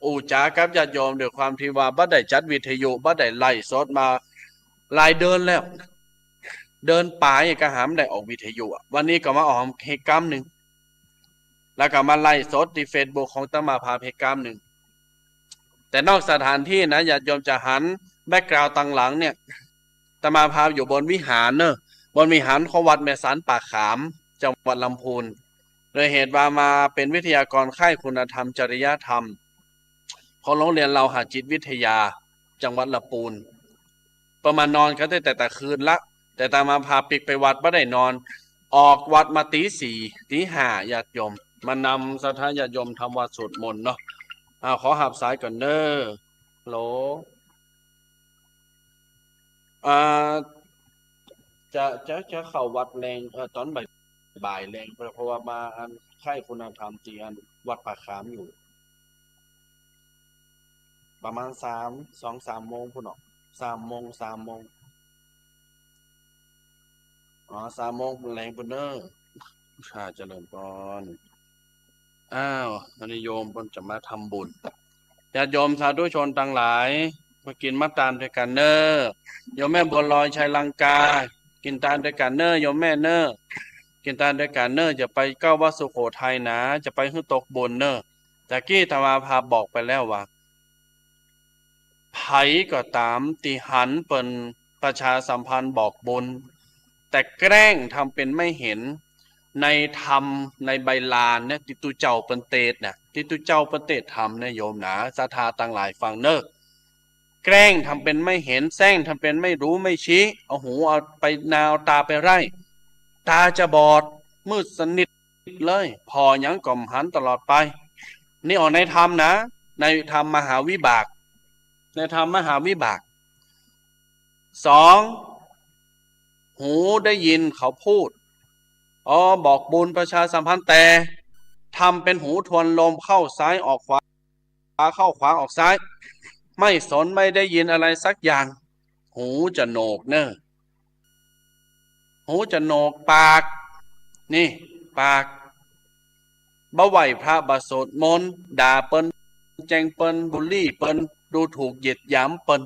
อู้จ๋ากับญาติโยม ด้วยความตี้ว่าบ่ได้จัดวิทยุ บ่ได้ไลฟ์สดมาหลายเดือนแล้ว เดือนป๋ายก็หาบ่ได้ออกวิทยุอะ วันนี้ก็มาออกเฮกก้ำนึ่ง แล้วก็มาไลฟ์สดตี้เฟซบุ๊กของอาตมาภาพเฮกก้ำนึ่ง แต่นอกสถานตี้นะ ญาติโยมจะหันแบ็คกราวด์ตังหลังเนี่ย อาตมาภาพอยู่บนวิหารเน่อ บนวิหารของวัดแม่สานป่าขาม จังหวัดลำพูน โดยเหตุว่ามาเป๋นวิทยากรค่ายคุณธรรมจริยธรรม ของโรงเรียนเลาหะจิตวิทยา จังหวัดลำพูน เปิ้นมานอนกั๋นตั้งแต่ตะคืนละ แต่อาตมาภาพปิ๊กไปวัดบ่ได้นอน ออกวัดมาตี๋สี่ ตี๋ห้า ญาติโยม มานำศรัทธาญาติโยมทำวัตรสวดมนต์เนาะ อ่า ขอหับสายก่อนเน่อ ฮัลโหล อ่า จะ จะ จะเข้าวัดแลง เอ่อ ต๋อนบ่าย บ่ายแลง เพราะ เพราะว่ามาอันค่ายคุณธรรมตี้อันวัดป่าขามอยู่ ประมาณสาม สองสามโมงพู้นเนาะ สามโมง สามโมง อ๋อ สามโมงแลงพู้นเน่อ ค่ะ เจริญพร อ้าว อันนี้โยมเปิ้นจะมาทำบุญ ญาติโยมสาธุชนตังหลาย มากิ๋นมาตานตวยกั๋นเน่อ โยมแม่บัวลอยชัยลังกา กิ๋นตานตวยกั๋นเน่อ โยมแม่เน่อ กิ๋นตานตวยกั๋นเน่อ จะไปเก้าวัดสุโขทัยนะ จะไปหื้อตกบุญเน่อ ตะกี้อาตมาภาพบอกไปแล้วว่า ใผก็ต๋ามตี้หันเปิ้นประชาสัมพันธ์บอกบุญ แต่แกล้งทำเป๋นไม่เห็น ในธรรมในใบลานเนี่ย ตี้ตุ๊เจ้าเปิ้นเตสน์น่ะ ตี้ตุ๊เจ้าเปิ้นเตสน์ธรรมเนี่ยโยมนะ ศรัทธาตังหลายฟังเน่อ แกล้งทำเป๋นไม่เห็น แสร้งทำเป๋นไม่รู้ไม่ชี้ เอาหูเอาไปนา เอาต๋าไปไร้ ต๋าจะบอด มืดสนิทเลย ผ่อหยังก็บ่หันตลอดไป นี่ออกในธรรมนะ ในธรรมมหาวิบาก ในธรรมมหาวิบาก สอง หูได้ยินเขาพูด อ๋อ บอกบุญประชาสัมพันธ์ แต่ทำเป๋นหูทวนลม เข้าซ้ายออกขวา เข้าขวาออกซ้าย ไม่สนไม่ได้ยินอะไรสักอย่าง หูจะโหนกเน่อ หูจะโหนก ปาก นี่ ปาก บ่ไหว้พระ บ่สวดมนต์ ด่าเปิ้น แจ้งเปิ้น บูลลี่เปิ้น ดูถูกเหยียดหยามเปิ้น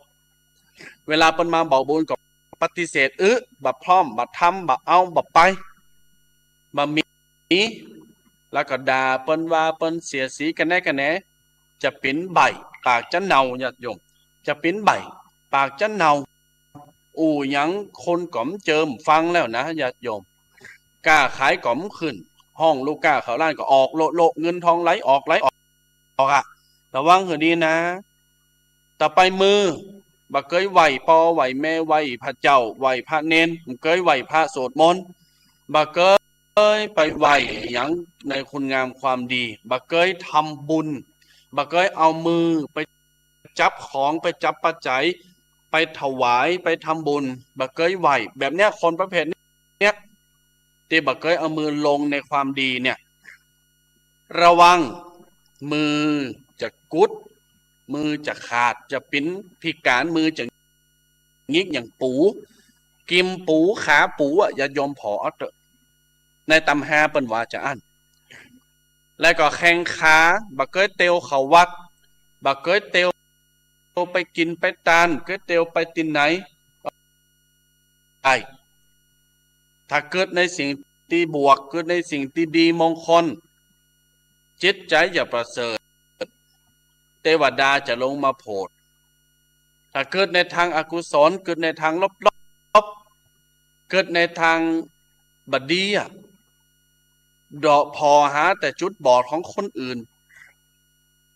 เวลาเปิ้นมาบอกบุญก็ปฏิเสธ อึ บ่พร้อม บ่ทำ บ่เอา บ่ไป บ่มี แล้วก็ด่าเปิ้น ว่าเปิ้น เสียดสีกะแนะกะแหน จะเป๋นใบ้ ปากจะเน่า ญาติโยม จะเป๋นใบ้ ปากจะเน่า อู้หยังคนก็บ่เจิมฟังแล้วนะ ญาติโยม ก้าขายก็บ่ขึ้น ฮ้องลูกก้าเข้าร้านก็ออกโละๆ เงินทองไหลออกไหลออก ออกอะ ระวังหื้อดีนะ ต่อไปมือ บ่เกยไหว้ป้อไหว้แม่ ไหว้พระเจ้า ไหว้พระเณร บ่เกยไหว้พระสวดมนต์ บ่เกยไปไหว้หยังในคุณงามความดี บ่เกยทำบุญ บ่เกยเอามือไปจับของ ไปจับปัจจัย ไปถวาย ไปทำบุญ บ่เกยไหว้ แบบเนี้ย คนประเภทเนี้ย ตี้บ่เกยเอามือลงในความดีเนี่ย ระวัง มือ กุด มือจะขาด จะเป๋นพิก๋าน มือจะหงิกอย่างปู กิ่มปู ขาปูอะ ญาติโยมผ่อเอาเต๊อะ ในตำฮาเปิ้นว่าจาอั้น แล้วก็แข้งขา บ่เกยเตียวเข้าวัด บ่เกยเตียวไปกิ๋นไปตาน เกยเตียวไปตี้ไหน ได้ ถ้าเกิดในสิ่งตี้บวก เกิดในสิ่งตี้ดีมงคล จิตใจ๋จะประเสริฐ เตวดาจะลงมาโผด ถ้าเกิดในตางอกุศล เกิดในตางลบๆ เกิดในตางบ่ดีอะ เดาะผ่อหาแต่จุดบอดของคนอื่น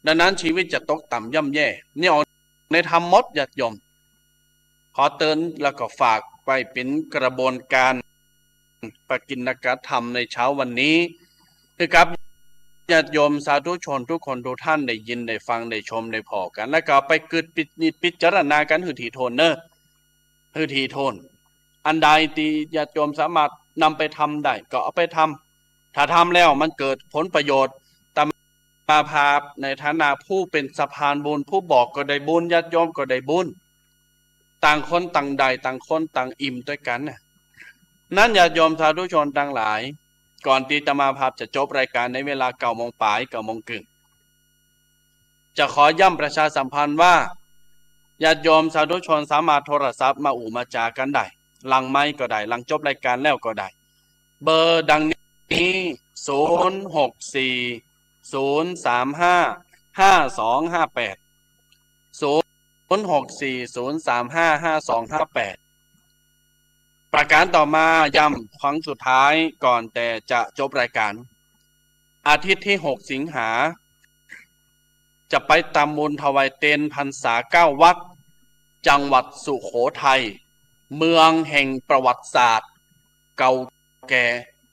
ดังนั้นชีวิตจะตกต่ำย่ำแย่ นี่ออกในธรรมหมด ญาติโยม ขอเตือนแล้วก็ฝากไว้เป๋นกระบวนก๋าน ปกิณกธรรมในเช้าวันนี้ หื้อกับญาติโยมสาธุชนทุกคนทุกท่านได้ยินได้ฟังได้ชมได้ผ่อกั๋น แล้วก็ไปกึ๊ดพิจ- พิจารณากั๋นหื้อถี่ถ้วนเน่อ หื้อถี่ถ้วน อันใดตี้ญาติโยมสามารถนำไปทำได้ก็เอาไปทำ ถ้าทำแล้วมันเกิดผลประโยชน์ อาตมาภาพในฐานะผู้เป๋นสะพานบุญ ผู้บอกก็ได้บุญ ญาติโยมก็ได้บุญ ต่างคนต่างได้ ต่างคนต่างอิ่มตวยกั๋นน่ะ นั้นญาติโยมสาธุชนตังหลาย ก่อนตี้อาตมาภาพจะจบรายการในเวลาเก้าโมงป๋าย เก้าโมงครึ่ง จะขอย้ำประชาสัมพันธ์ว่า ญาติโยมสาธุชนสามารถโทรศัพท์มาอู้มาจ๋ากั๋นได้ หลังไมค์ก็ได้ หลังจบรายการแล้วก็ได้ เบอร์ดังนี้ ศูนย์หกสี่ ศูนย์สามห้า ห้าสองห้าแปด ศูนย์หกสี่ ศูนย์สามห้า ห้าสองห้าแปด ประก๋านต่อมา ย้ำครั้งสุดท้ายก่อนแต่จะจบรายการ อาทิตย์ตี้หกสิงหา จะไปตำบุญถวายเตนพรรษาเก้าวัด จังหวัดสุโขทัย เมืองแห่งประวัติศาสตร์เก่าแก่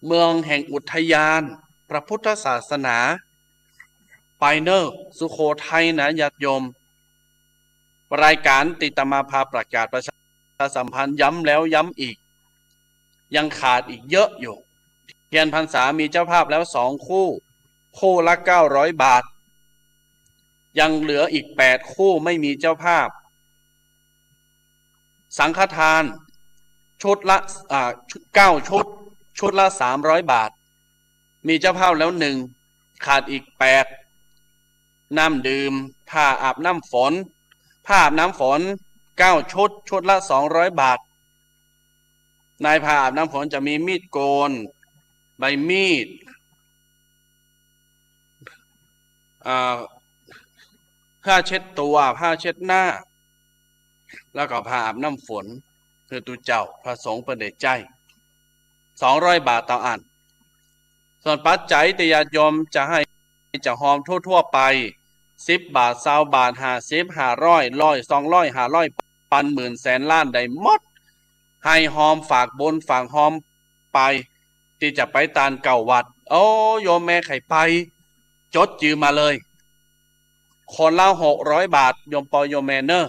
เมืองแห่งอุทยานพระพุทธศาสนา ไปเน่อ สุโขทัยนะญาติโยม รายการตี้อาตมาภาพประกาศประชาสัมพันธ์ย้ำแล้วย้ำอีก ยังขาดอีกเยอะอยู่ เทียนพรรษามีเจ้าภาพแล้วสองคู่ คู่ละเก้าร้อยบาท ยังเหลืออีกแปดคู่ไม่มีเจ้าภาพ สังฆทานชุดละ อ่า เก้าชุด ชุดละสามร้อยบาท มีเจ้าภาพแล้วหนึ่ง ขาดอีกแปด น้ำดื่ม ผ้าอาบน้ำฝน ผ้าอาบน้ำฝนเก้าชุด ชุดละสองร้อยบาท ในผ้าอาบน้ำฝนจะมีมีดโกน ใบมีด อ่า ผ้าเช็ดตัว ผ้าเช็ดหน้า แล้วก็ผ้าอาบน้ำฝน หื้อตุ๊เจ้า พระสงฆ์เปิ้นได้ใจ๊ สองร้อยบาทเต้าอั้น ส่วนปัจจัยตี้ญาติโยมจะหื้อจะฮอมทั่วๆ ไป สิบบาท ซาวบาท ห้าสิบ ห้าร้อย ร้อย สองร้อย ห้าร้อย ปัน หมื่น แสน ล้าน ได้หมด หื้อฮอมฝากบุญฝากฮอมไป ตี้จะไปตานเก้าวัด โอ้ โยมแม่ใค่ไป จดจื้อมาเลย คนละหกร้อยบาท โยมปอโยมแม่เน่อ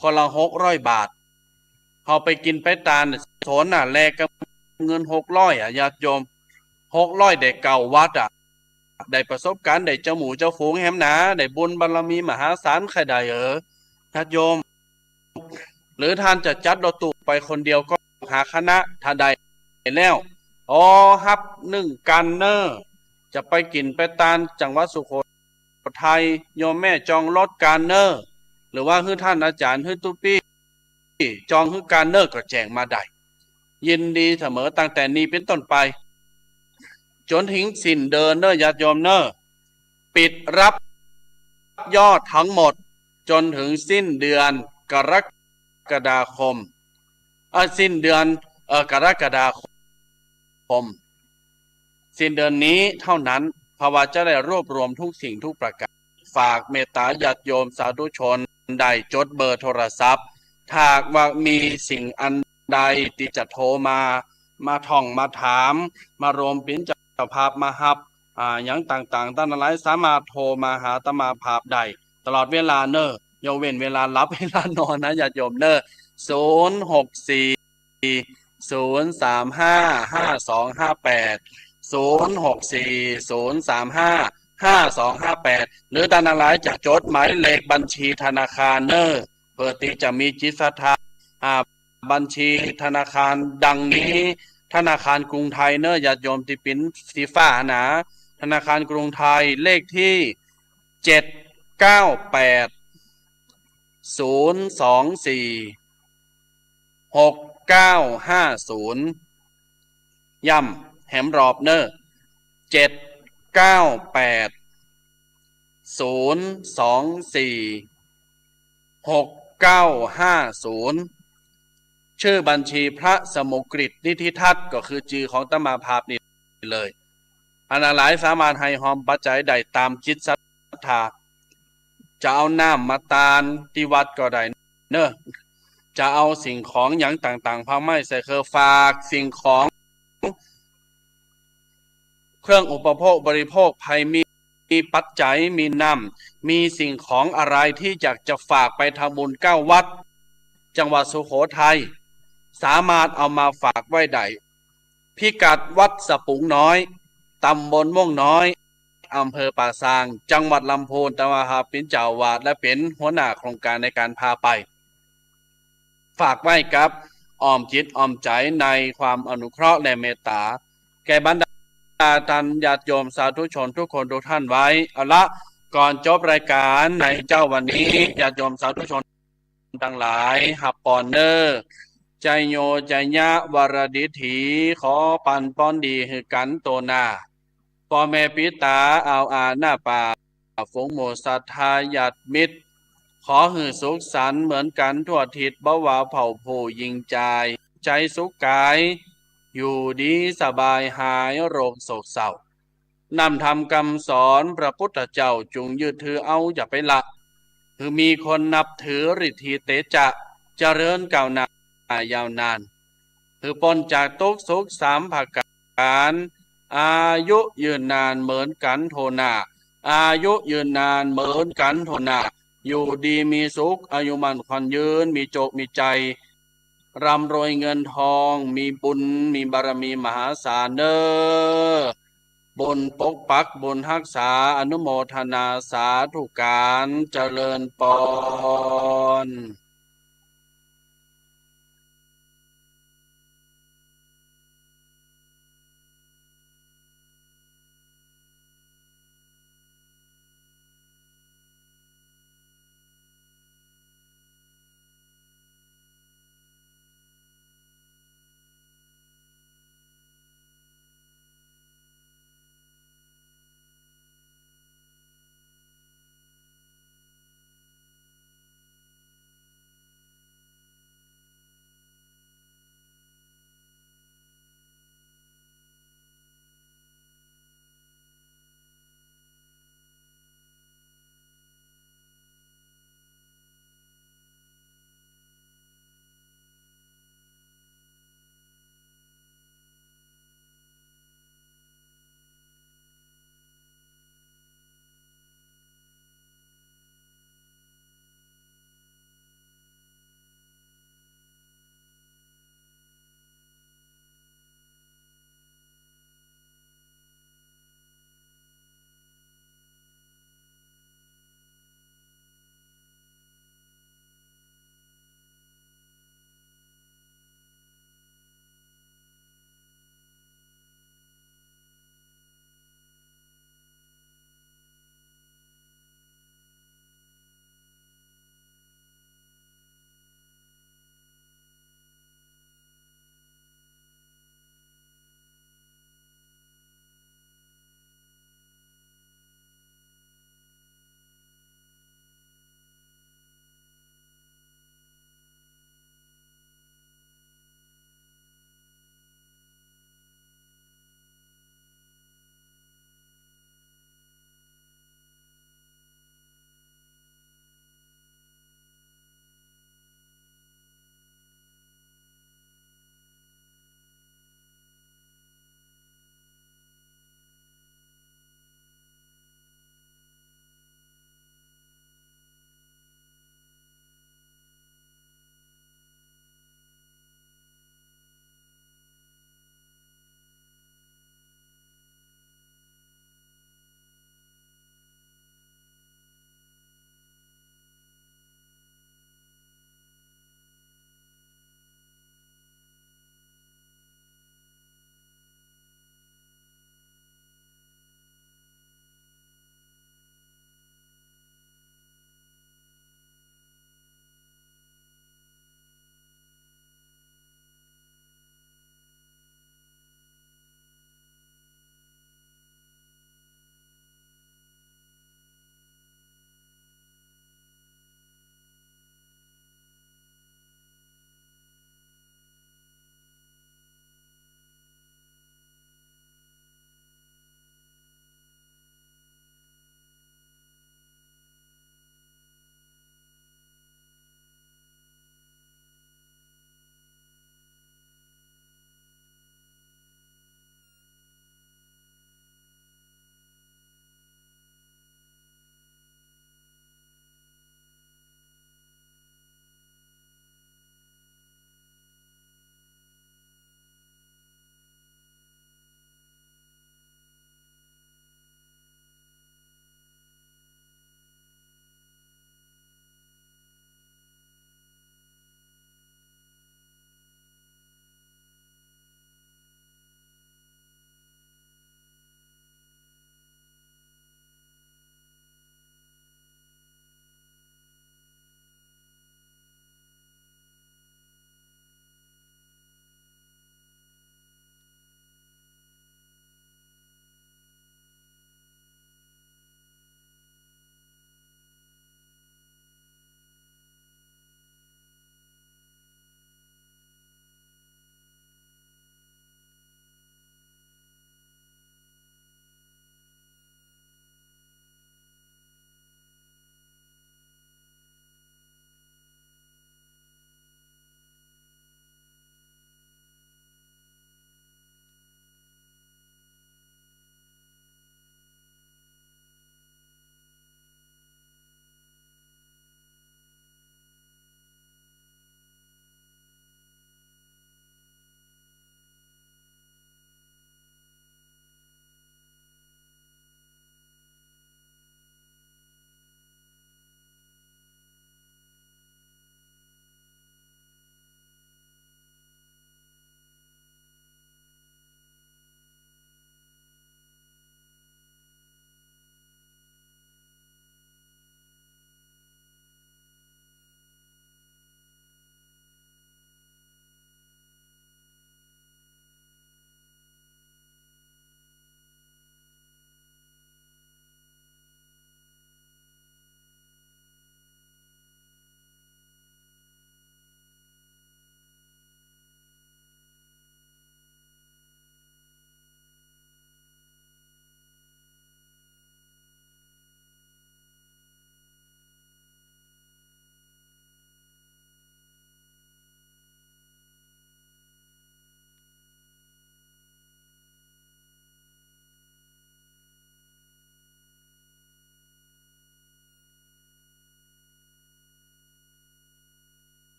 คนละหกร้อยบาท เฮาไปกิ๋นไปตานโสนน่ะ แลกกับเงินหกร้อยอะ ญาติโยม หกร้อยได้เก้าวัดอะ ได้ประสบการณ์ ได้เจ้าหมู่เจ้าฝูงแหมนา ได้บุญบารมีมหาศาล ใค่ได้เออ ญาติโยม หรือท่านจะจัดรถตู้ไปคนเดียวก็หาคณะ ถ้าได้แล้ว อ๋อ ฮับนึ่งกั๋นเน่อ จะไปกิ๋นไปตานจังหวัดสุโขทัย โยมแม่จองรถกั๋นเน่อ หรือว่าหื้อท่านอาจ๋ารย์ หื้อตุ๊ปี้ จองหื้อกั๋นเน่อ ก็แจ้งมาได้ ยินดีเสมอ ตั้งแต่นี้เป๋นต้นไป จ๋นถึงสิ้นเดือนเน่อ ญาติโยมเน่อ ปิดรับยอดทั้งหมด จ๋นถึงสิ้นเดือนกรกฎาคม เอ่อ สิ้นเดือน เอ่อ กรกฎาคม สิ้นเดือนนี้เท่านั้น เพราะว่าจะได้รวบรวมทุกสิ่งทุกประก๋าน ฝากเมตตาญาติโยมสาธุชนได้จดเบอร์โทรศัพท์ ถ้าหากว่ามีสิ่งอันใดตี้จะโทรมา มาถ่องมาถาม มารวมเป๋นเจ้าภาพมาฮับ อ่า หยังต่างๆ ตังหลาย สามารถโทรมาหาอาตมาภาพได้ตลอดเวลาเน่อ ยกเว้นเวลาหลับเวลานอนนะ ญาติโยมเน่อ ศูนย์หกสี่ ศูนย์สามห้า ห้าสองห้าแปด ศูนย์หกสี่ ศูนย์สามห้า ห้าสองห้าแปด หรือต้านตังหลายจะจดหมายเลขบัญชีธนาคารเน่อ เปื้อตี้จะมีจิตศรัทธา อ่า บัญชีธนาคารดังนี้ ธนาคารกรุงไทยเน่อ ญาติโยมตี้เป๋นสีฟ้าหนา ธนาคารกรุงไทย เลขตี้ เจ็ดเก้าแปด ศูนย์สองสี่ หกเก้าห้าศูนย์ ย้ำแหมรอบเน่อ เจ็ดเก้าแปด ศูนย์สองสี่ หกเก้าห้าศูนย์ จื้อบัญชีพระสมุกฤตนิธิทัศน์ ก็คือจื้อของอาตมาภาพนี่เลย อันตังหลายสามารถหื้อฮอมปัจจัยได้ต๋ามจิตศรัทธา จะเอาน้ำมาตานตี้วัดก็ได้เน่อ จะเอาสิ่งของอย่างต่างๆ ผ้าไหม้ สายเครือ ฝากสิ่งของ เครื่องอุปโภคบริโภค ใผมี มีปัจจัย มีน้ำ มีสิ่งของอะไรตี้อยากจะฝากไปทำบุญเก้าวัด จังหวัดสุโขทัย สามารถเอามาฝากไว้ได้ พิกัดวัดสะปุงน้อย ตำบลม่วงน้อย อำเภอป่าซาง จังหวัดลำพูน อาตมาภาพเป๋นเจ้าอาวาสและเป๋นหัวหน้าโครงก๋านในก๋านพาไป ฝากไว้กับอ้อมจิตอ้อมใจ๋ในความอนุเคราะห์และเมตต๋า แก่บรรดาต้านญาติโยมสาธุชนกู้คนกู้ต้านไว้ เอาละ ก่อนจบรายก๋านในเจ๊าวันนี้ ญาติโยมสาธุชนตังหลาย ฮับปอนเน่อ ไชโย ไชยะ วรดิถี ขอปันปอนดีหื้อกั๋นโตหน้า ป้อแม่ปิตา อ่าวอา หน้าป่า ฝูงหมู่ศรัทธาญาติมิตร ขอหื้อสุขสันต์เหมือนกั๋นทั่วทิศ บ่ว่าเผ่าผู้ญิงจาย ใจ๋สุขก๋าย อยู่ดีสบายหายโรคโศกเศร้า นำธรรมกำสอนพระปุทธเจ้าจุ่งยึดถือเอาอย่าไปละ หื้อมีคนนับถือฤทธิเตจะ เจริญก้าวหน้ายาวนาน หื้อป๊นจากตุ๊กข์สุขสามประก๋าน อายุยืนนานเหมือนกั๋นโตหน้า อายุยืนนานเหมือนกั๋นโตหน้า อยู่ดีมีสุข อายุมั่นขวัญยืน มีโจคมีชัย ร่ำรวยเงินทอง มีบุญ มีบารมีมหาศาลเน่อ บุญปกปัก บุญฮักษา อนุโมทนาสาธุก๋าน เจริญปอน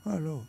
Hallo.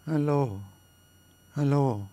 Hallo. Hallo.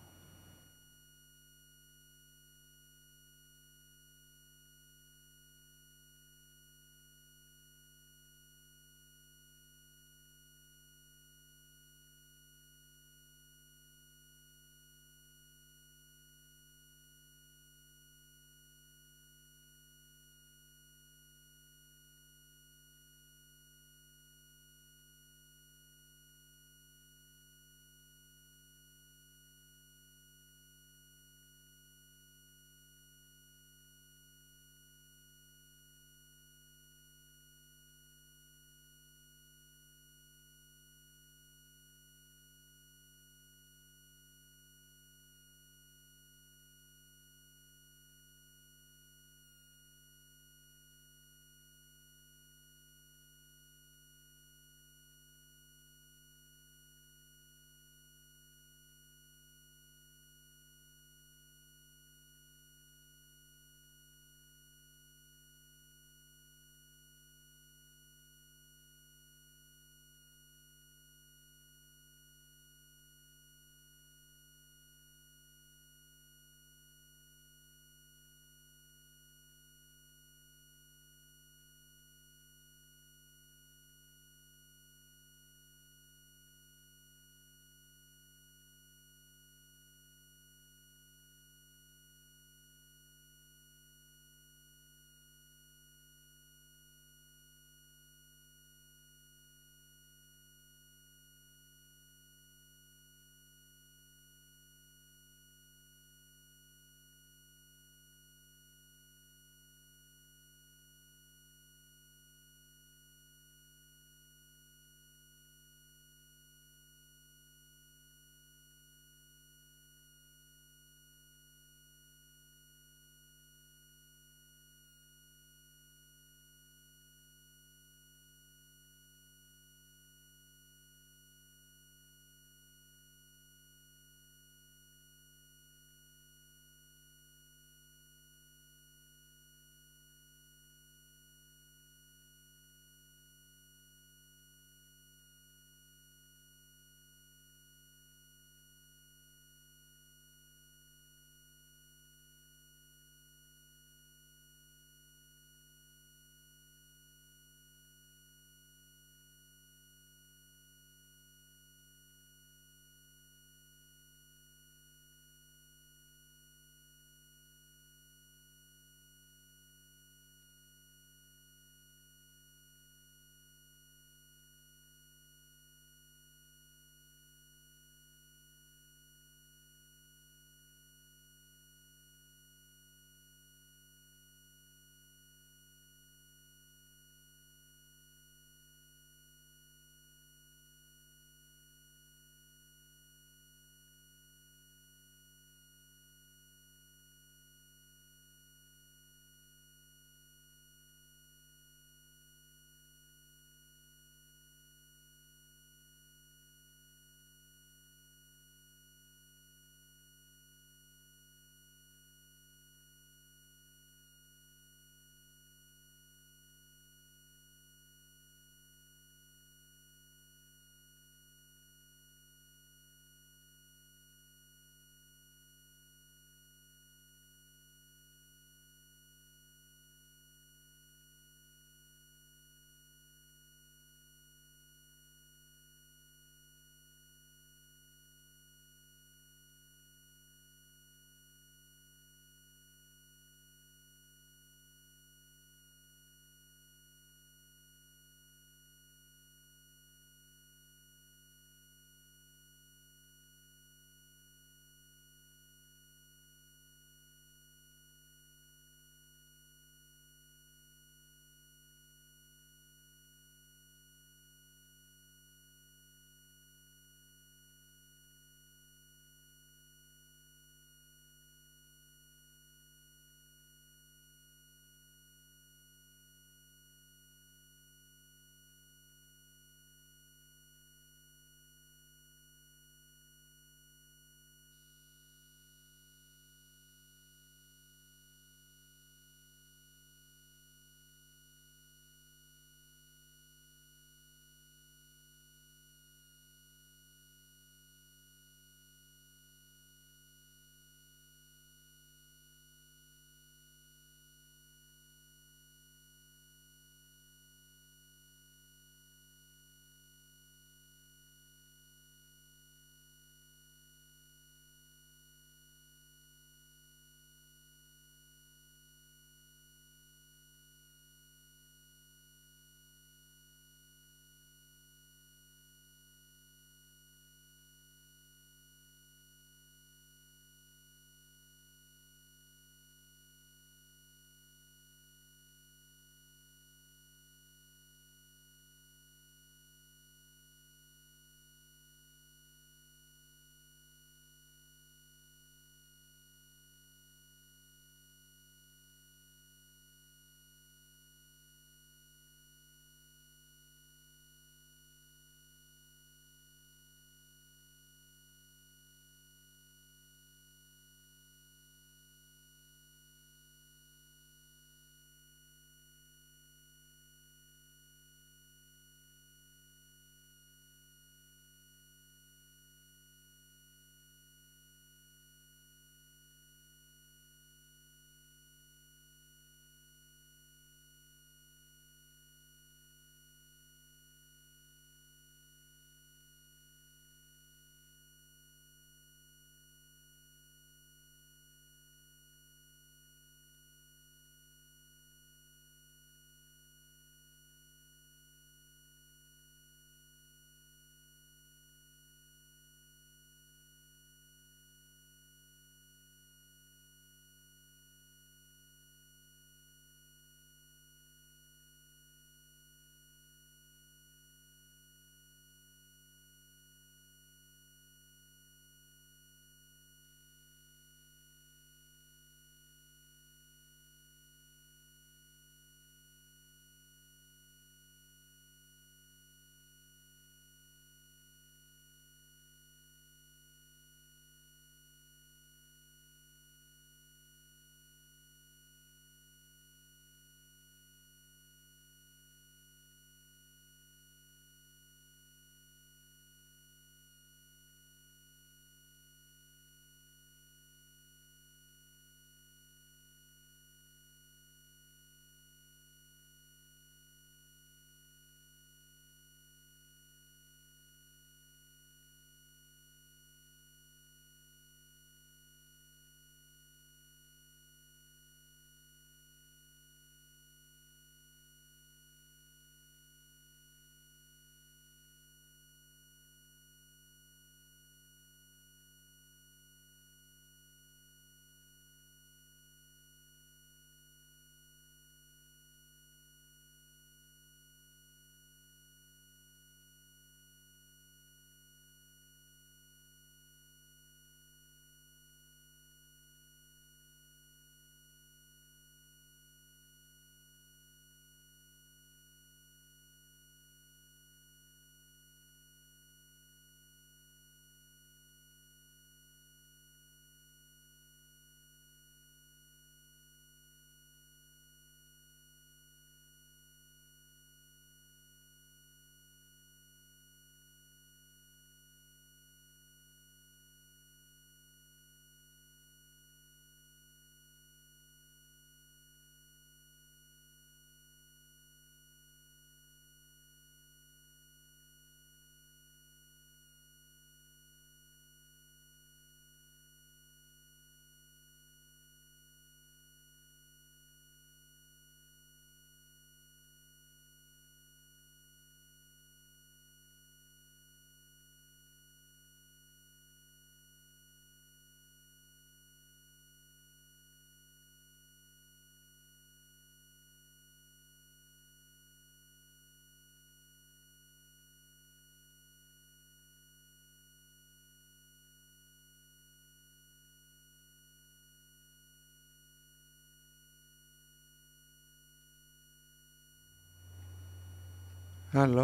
ฮัลโหล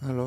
ฮัลโหล